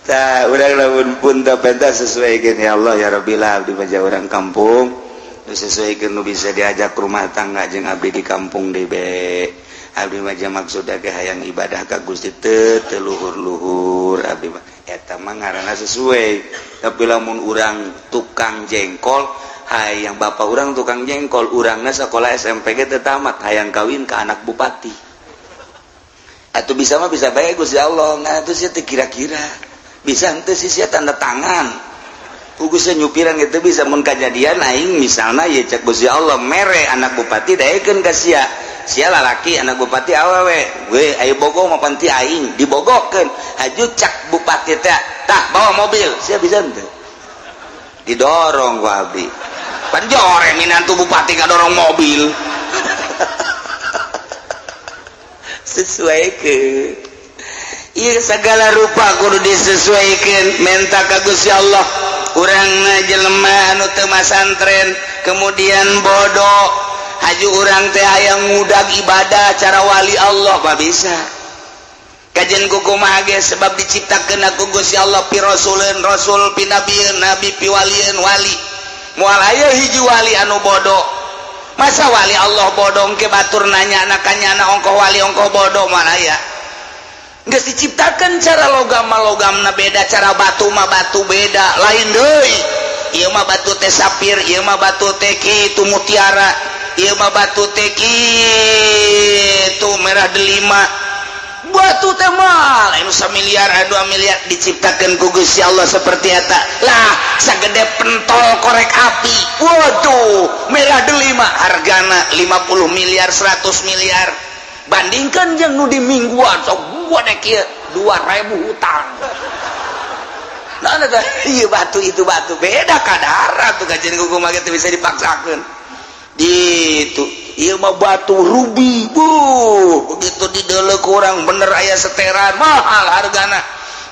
Tah urang lamun pun teu pentas sesuaikeun ya Allah ya Rabbi lah abdi mah orang kampung nu sesuaikeun nu bisa diajak rumah tangga jeung abdi di kampung deui be. Abdi mah maksudna ge hayang ibadah ka Gusti teu teu luhur-luhur abdi mah eta mah ngaranna sesuai. Tapi lamun urang tukang jengkol hayang bapak urang tukang jengkol urangna sekolah SMP ge teu tamat hayang kawin ka anak bupati atuh bisa mah bisa bae Gusti Allah nah atuh sia teu kira-kira bisa henteu sih sia tanda tangan Gusti nyupiran gitu bisa mun kajadian aing misalna ye cek Gusti Allah mere anak bupati daekeun ka sia sia lalaki anak bupati awewe we ayo bogo mah panti aing dibogokeun haju cak bupati teh tah bawa mobil sia bisa henteu didorong ku abdi pan jore minantu bupati ngadorong mobil. Sesuaikeun ieu segala rupa kudu disesuaikan menta ka Gusti Allah. Urang jelema anu teu masantren kemudian bodoh haju urang teh hayang ngudag ibadah cara wali Allah mah bisa kajian kumaha ge sebab diciptakeun ku Gusti Allah pi rasuleun rasul pi nabieun nabi pi walieun wali moal aya hiji wali anu bodoh. Masa wali Allah bodoh ke batur nanya anaknya ongkoh wali ongkoh bodoh moal aya. Geus diciptakan cara logam mah logamna beda, cara batu mah batu beda, lain deui. Ieu mah batu teh sapir, ieu mah batu teh kitu mutiara, ieu mah batu teh kitu merah delima. Batu teh mah lain samiliar, 2 miliar diciptakeun ku Gusti Allah seperti eta. Lah, sagede pentol korek api. Waduh, merah delima hargana 50 miliar, 100 miliar. Bandingkan jeung nu di mingguan sok gua dek ieu 2000 hutang. Nah, nah, iya batu itu batu beda kadara tuh kajian kumaha teu bisa dipaksakeun. Gitu. Ieu mah batu ruby, bu. Begitu dideuleu kurang bener aya seteran mahal hargana.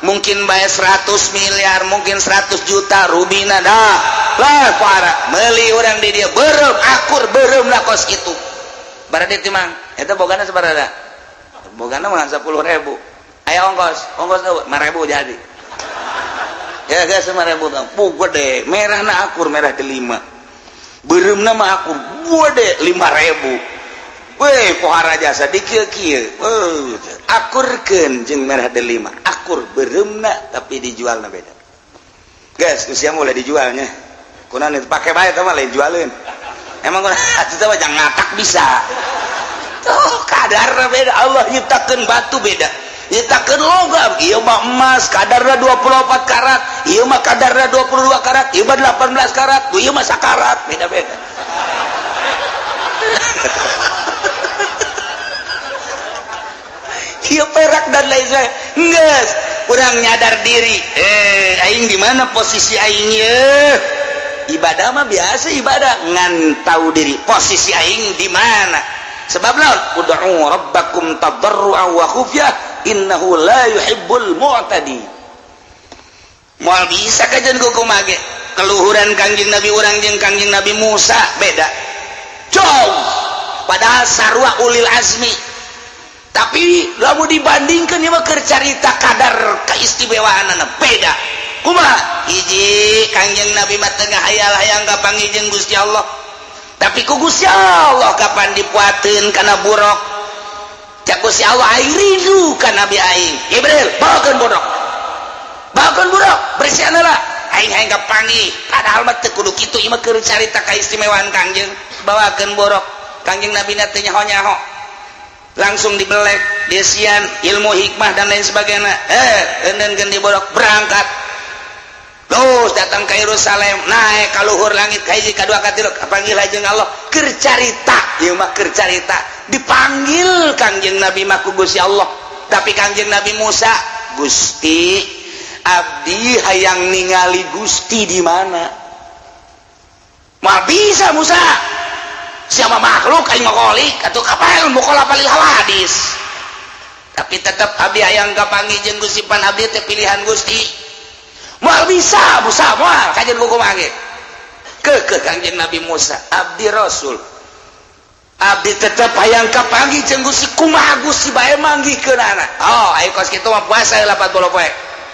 Mungkin bayar 100 miliar, mungkin 100 juta rubina dah lah. Para meuli urang di dia beureum, akur beureum lah kos kitu. Berarti timang eta bogana sabaraha? Bogana mah 10.000. Aya ongkos, ongkos 5.000 jadi ya guys, 5.000. Bu, gede merah na, akur merah delima, beureumna mah akur gede 5.000. Weh, pohara jasa di kieu kieu. Akurkeun jeung merah delima, akur beureumna, tapi dijualna beda. Guys, usia mulai dijualnya. Kunaon itu pake bae teh mah lain jualeun. Emang kunaon atuh mah jangan ngatak bisa. Tuh, kadarna beda. Allah nyiptakeun batu beda. Nyiptakeun logam, ieu mah emas kadarna 24 karat, ieu mah kadarna 22 karat, ieu mah 18 karat, ieu mah sakarat, beda-beda. Ieu perak dan lain sebagainya. Geus, urang nyadar diri. Eh, aing di mana posisi aing ye? Ibadah mah biasa ibadah, ngan tahu diri posisi aing di mana. Sebab naon? Ud'u rabbakum tadarruan wa khufyah innahu la yuhibbul mu'tadi. Moal bisa kajian kumaha ge. Keluhuran Kangjeng Nabi urang jeung Kangjeng Nabi Musa beda. Jauh. Padahal sarua ulil azmi. Tapi lamun dibandingkan ieu mah keur carita kadar keistimewaanana beda. Kumaha? Hiji, Kangjeng Nabi mah teu ngahayal-hayang kapanggih jeung Gusti Allah. Tapi ku Gusti Allah kapan dipuateun kana buruk. Cak Gusti Allah, aing rindu ka Nabi aing. Jibril, bawakeun buruk. Bawakeun buruk, bersihan heula. Aing hayang kapanggih. Padahal mah teu kudu kitu, ieu mah keur carita kaistimewaan Kangjeng. Bawakeun buruk. Kangjeng Nabi na teu nyaho-nyaho. Langsung dibelek, desian, ilmu hikmah dan lain sebagainya. Eh, eundeunkeun di borok, berangkat. Terus datang ke Yerusalem, naik ka luhur langit, ka hiji, ka dua, ka tilu, kapanggil jeung Allah. Keur carita, ieu mah keur carita. Dipanggil Kangjeng Nabi mah ku Gusti Allah. Tapi Kangjeng Nabi Musa, Gusti, abdi hayang ningali Gusti di mana? Moal bisa Musa. Siapa makhluk, aing mah kholik, atuh kapan mukhalafah lil hawadis. Tapi tetap abdi hayang kapanggih jeung Gusti, pan abdi teh pilihan Gusti. Moal bisa Musa, moal kajian kumaha ge. Keukeuh Kangjeng Nabi Musa, abdi Rasul. Abdi tetep hayang kapanggih jeung Gusti, kumaha Gusti bae manggihkeunana. Oh, ayo kos kitu mah puasa 40 poe.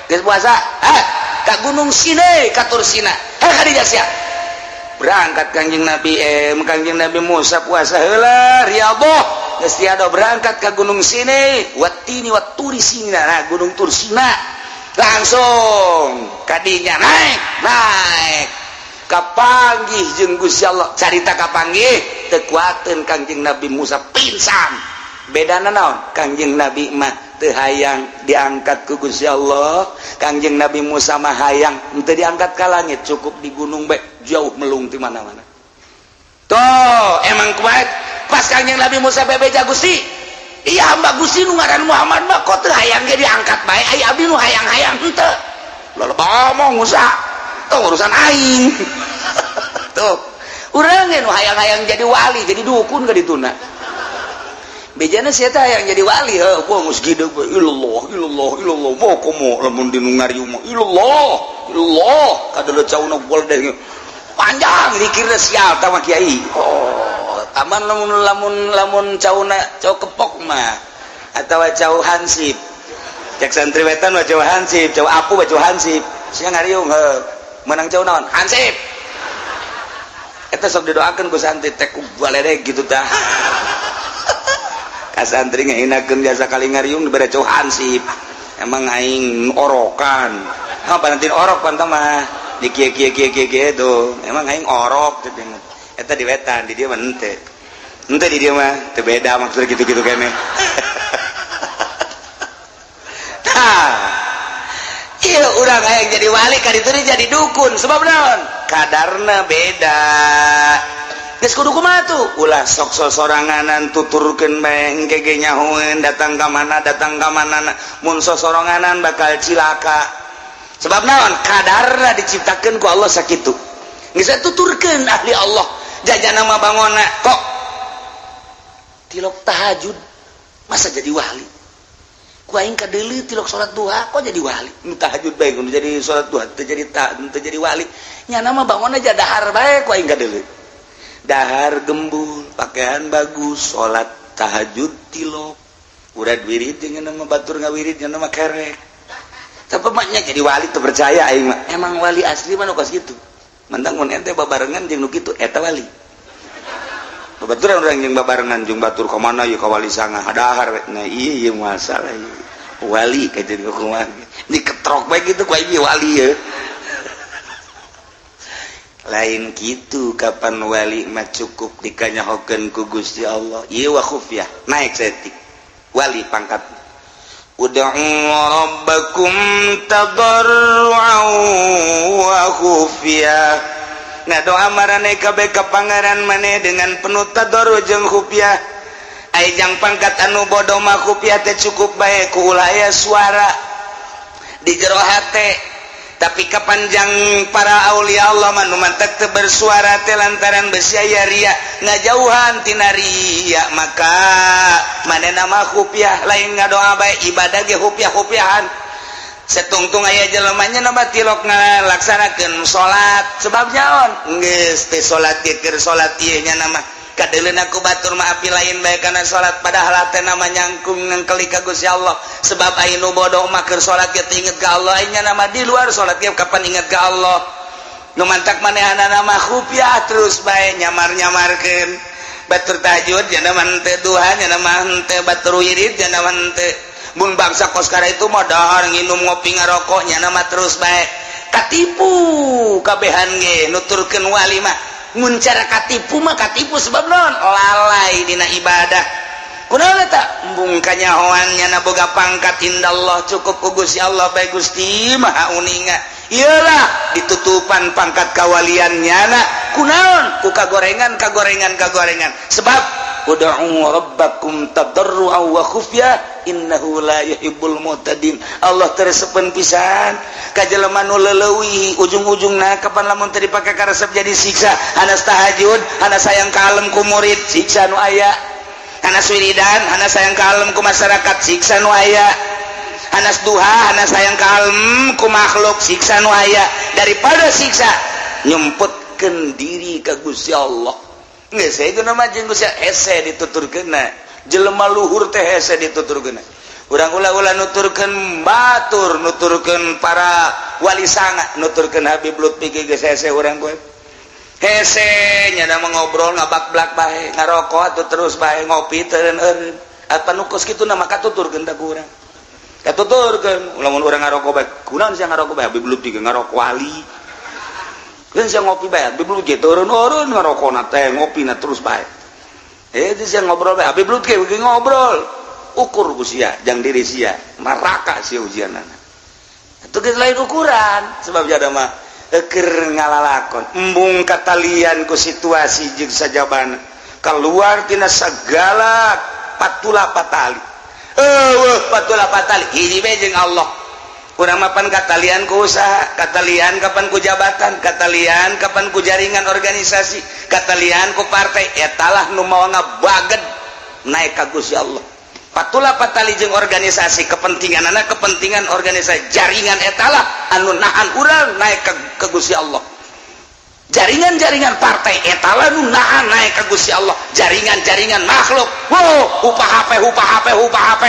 Geus puasa, eh ka Gunung Sinai, ka Tursina. Heh ka dieu sia. Berangkat Kangjeng Nabi Kangjeng Nabi Musa puasa heula riyadhah. Geus tiada berangkat ke Gunung Sinai, watini waturi Sina, nah Gunung Tursina. Langsung kadinya naik, naik. Kapanggih jeung Gusti Allah. Carita kapanggih teu kuateun Kangjeng Nabi Musa pingsan. Bedana naon? Kangjeng Nabi mah teu hayang diangkat ku Gusti Allah. Kangjeng Nabi Musa mah hayang henteu diangkat ka langit, cukup di gunung bae jauh melung di mana-mana. Tuh, emang kuat. Pas Kangjeng Nabi Musa bebeja, Gusti, iya hamba Gusti nu ngaran Muhammad mah kok teu hayang ge diangkat bae, ai abdi nu hayang-hayang henteu. Loba omong Musa. Tuh urusan aing. Tuh. Urang ge nu hayang-hayang jadi wali, jadi dukun ka dituna. Bejana sia teh hayang jadi wali, heuh, gua geus gideg we ilallah ilallah ilallah, mau komo lamun di nu ngariung mah ilallah ilallah kadeuleut cauna goldeng. Panjang dikirna sial tah mah kiai. Oh, taman lamun lamun lamun cauna cau kepok mah atawa cau hansip. Cek santri wetan mah cau hansip, cau apu mah cau hansip. Sia ngariung heuh, menang cau naon? Hansip. Eta sok didoakeun ku santri teh ku baledeg gitu tah. Ka santri ngahinakeun jasa kali ngariung dibere cau hansip. Emang aing orokan. Apa nanti orok pan mah di kieu kieu kieu kieu kieu tuh. Emang aing orok teh. Eta di wetan, di dieu mah henteu. Henteu di dieu mah teu beda maksudnya gitu-gitu kene. Tah. Ieu urang hayang jadi wali ka ditu jadi dukun sebab naon? Kadarna beda. Geus kudu kumaha tuh? Ulah sok sosoranganan tuturkeun bae engke ge nyahoeun datang ka mana datang ka mana, mun sosoranganan bakal cilaka. Sebab naon? Kadarna diciptakeun ku Allah sakitu. Geus tuturkeun ahli Allah jajana mah bangona kok tilok tahajud masa jadi wali. Ku aing kadeuleu tilok salat duha kok jadi wali, nu tahajud bae nu jadi salat duha teu jadi, teu jadi wali. Nyana mah bangun aja dahar bae, ku aing kadeuleu dahar gembul, pakaian bagus, salat tahajud tilok, urad wirid jeung nama batur ngawirid, nya mah kerek. Tapi maknya jadi wali teu percaya aing mah. Emang wali asli mah nu kos kitu. Mentang mun ente babarengan jeung nu kitu, eta wali. Babaturan urang jeung babarengan jeung batur ka mana ieu, ka wali sanga dahar we. Nah, ieu ieu masalah ieu. Wali ka jadi kumaha? Diketrok bae kitu ku aing wali ye. Lain gitu, kapan wali mah cukup dikanyahokeun ku Gusti Allah. Ieu wa khufyah, naik saeutik. Wali pangkat. Ud'u rabbakum tadarru'an wa khufyah. Nah, doa maraneh kabeh ka Pangeran maneh dengan penuh tadarru jeung khufyah. Ai jang pangkat anu bodoh mah khufyah teh cukup bae ku ulah aya suara di jero hate. Tapi kapanjang para aulia Allah mah nu mantak teu bersuara teh lantaran besi aya ria, ngajauhan tina ria, maka manehna mah khufyah, lain ngadoa bae, ibadah ge khufyah-khufyahan. Setungtung aya jelemanya nama tilok ngalaksanakeun salat, sebab naon? Geus teh salat ge keur salat ieu nya nama kadeuleuna ku batur mah api lain bae kana salat, padahal teh nama nyangkung nangkeli ka Gusti Allah. Sebab aya nu bodoh mah keur salat ge teu inget ka Allah, nya nama di luar salat ge kapan inget ka Allah. Nu mantak manehanana mah khufyah terus bae, nyamar-nyamarkeun batur tahajud nya nama henteu, duha nya nama henteu, batur wirid nya nama henteu. Mun bangsa koskara itu mah dahar, nginum, ngopi, ngarokok, nya nama terus bae, katipu kabehan ge. Nuturkeun wali mah mun cara katipu mah katipu, sebab non lalai dina ibadah. Kunaon eta? Embung kanyahoan nyana boga pangkat indallah, cukup ku Gusti Allah bae. Gusti Maha Uninga. Iyalah, ditutupan pangkat kawalian nyana kunaon? Ku kagorengan, kagorengan, kagorengan. Sebab ud'u rabbakum tadarruan wa khufyah innahu la yuhibbul mu'tadin. Allah teu resepeun pisan ka jelema nu leuwih ujung-ujungna. Kapan lamun teu dipake karesep jadi siksa. Hanas tahajud, hanas sayang kalem ku murid, siksa nu aya. Hanas wiridan, hanas sayang kalem ku masyarakat, siksa nu aya. Hanas duha, hanas sayang kalem ku makhluk, siksa nu aya. Daripada siksa, nyemputkeun diri ka Gusti Allah. Geus itu nama jeung Gusti hese dituturkeunna. Jelema luhur teh hese dituturkeunna. Urang ulah-ulah nuturkeun batur, nuturkeun para wali sanga, nuturkeun Habib Lutfi ge geus hese. Urang gue hese nya mah ngobrol ngabak-blak bae, ngarokok atuh terus bae, ngopi teu eureun. Apa nu kos kitu nama katuturkeun tah ku urang? Katuturkeun lamun urang ngarokok bae, kunaon sia ngarokok bae? Habib Lutfi ge ngarokok, wali kan. Sia ngopi bae, Habib Lutfi ge turun-urun ngarokokna teh, ngopina terus bae. Eh, itu sia ngobrol bae, Habib Lutfi ge ngobrol. Ukur ku sia jang diri sia, maraka sia ujianana. Itu geus lain ukuran, sebab jada mah keur ngalalakon. Embung katalian ku situasi jeung sajabana, keluar tina segala patula patali. Eueuh patula patali, hiji bae jeung Allah. Urang mapan katalian ku usaha, katalian kapan ku jabatan, katalian kapan ku jaringan organisasi, katalian ku partai. Etalah nu mawa ngabaged naik ka Gusti Allah. Patula patali jeung organisasi, kepentingan anak, kepentingan organisasi, jaringan, etalah anu nahan urang naik ke Gusti Allah. Jaringan-jaringan partai etalah nu nahan naik ke Gusti Allah. Jaringan-jaringan makhluk, wow, upah HP, upah HP, upah HP,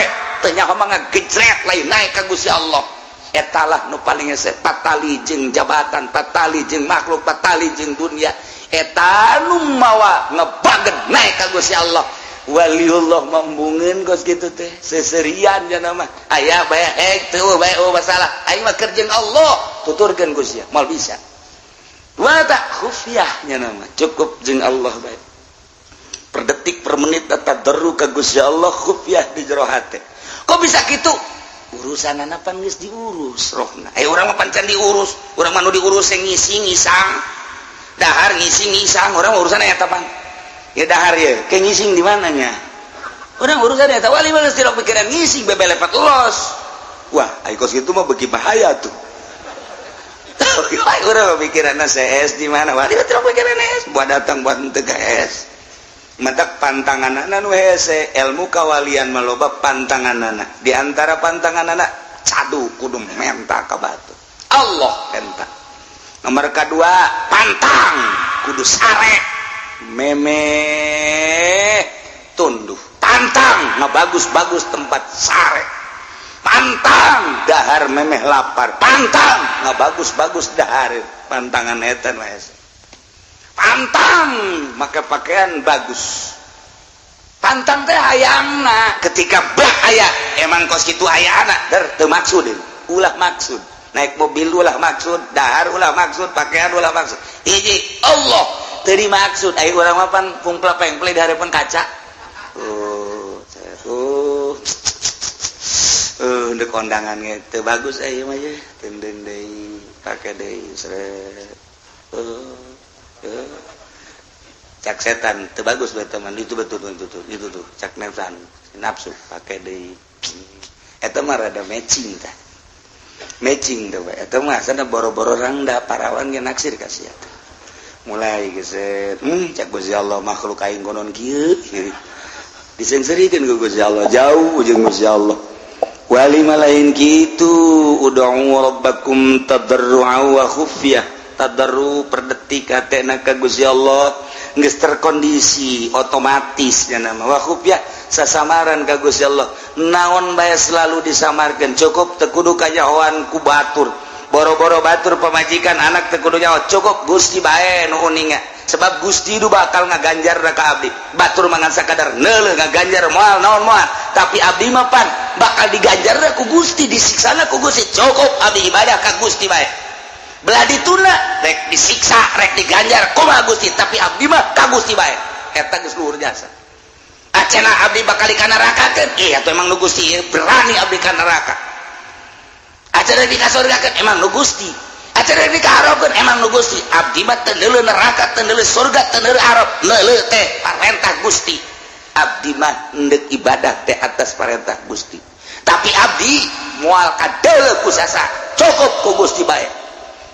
teu nyaho mah ngagejret, lain naik ke Gusti Allah. Etalah nu paling hese. Patali jeung jabatan, patali jeung makhluk, patali jeung dunia, eta nu mawa ngebaged naik ka Gusti Allah. Waliullah mambungeun kos kitu teh seserian jana mah aya bae ek teu bae, oh masalah aing mah keur jeung Allah, tuturkeun ku sia moal bisa. Wa tak khufyah nya nama cukup jeung Allah bae, per detik per menit tadarru ka Gusti Allah, khufyah di jero hate. Kok bisa kitu? Urusan pan geus diurus rohna. Eh, urang mah pancan diurus. Urang mah nu diurus yang ngisi ngisang, dahar, ngisi ngisang. Urang urusan eta pan ya dahar ya kayak ngising di mananya. Urang urusan eta. Wali mah geus tidak pikiran ngising, bebelepat los. Wah, ai kos kitu mah beuki bahaya tuh. Urang mah pikiran CS di mana? Wali mah tidak pikiran S buat datang buat henteu ke S. Matak pantangan nu hese, ilmu kawalian maloba pantangan. Di antara pantangan cadu kudu menta ka batur, Allah menta. Nomor kedua, pantang kudu sare memeh tunduh, pantang nggak bagus-bagus tempat sare, pantang dahar memeh lapar, pantang nggak bagus-bagus dahar. Pantangan eta nu hese. Pantang make pakaian bagus, pantang teh hayangna ketika bah aya emang kos kitu ayana der teu maksud, ulah maksud naik mobil, ulah maksud dahar, ulah maksud pakaian, ulah maksud. Hiji Allah teu dimaksud. Aya urang mah pan pungpla pengple di hadapan kaca, oh oh ndek kondangan ge teu bagus aya mah ye, tenden deui, pake deui, seret, cak setan teu bagus bae teman itu, betul betul itu tuh, cak nafsu nafsu, pake deui. Eta mah rada matching tah, matching tuh. Eta mah sana boro-boro rangda, parawan ge naksir ka sia. Mulai geset, cak Gusti Allah, makhluk aing konon kieu. Disengserikeun ku Gusti Allah, jauh jeung Gusti Allah. Wali mah lain kitu. Ud'u rabbakum tadarru'a wa khufyah. Tadarru per detik hatena ka Gusti Allah geus terkondisi otomatis nya nama, wa khufyah sasamaran ka Gusti Allah. Naon bae selalu disamarkeun, cukup teu kudu kanyahoan ku batur, boro-boro batur, pamajikan, anak teu kudu nyaho, cukup Gusti bae nu uninga, sebab Gusti itu bakal ngaganjar ka abdi. Batur mangan sakadar neuleuh, ngaganjar moal naon moal, tapi abdi mah pan bakal diganjar ku Gusti, disiksana ku Gusti. Cukup abdi ibadah ka Gusti bae, belah dituna rek disiksa rek diganjar kumaha Gusti, tapi abdi mah ka Gusti bae. Eta geus luhur jasa. Acena abdi bakal ka neraka, ih atuh emang nu Gusti berani abdi ka neraka. Acena di ka surga, emang nu Gusti. Acara di kaharapkeun, emang nu Gusti. Abdi mah teu neuleuh neraka, teu neuleuh surga, teu neuleuh harap, neuleuh teh parentah Gusti. Abdi mah endek ibadah teh atas parentah Gusti, tapi abdi moal kadeuleuh ku sasa, cukup ku Gusti bae.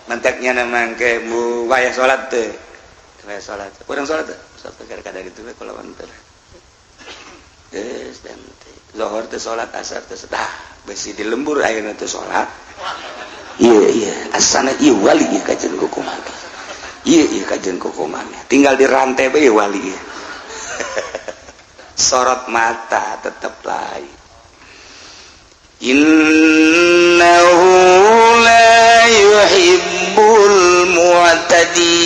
Mantaknya nama ke mu wayah salat teh, wayah salat kurang salat teh, salat kadang itu kalau teh geus dan zuhur teh salat, asar teh, dah besi di lembur ayeuna teh salat. Iya iya, asana iya wali, iya kajian kukumaha, iya iya kajian kukumaha, tinggal di rantai bae wali iya. Sorot mata tetap lain. Innahu la yuhibbul mu'tadin.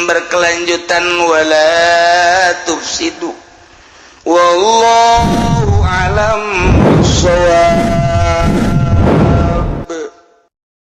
Berkelanjutan, wala tufsidu. Wallahu alam.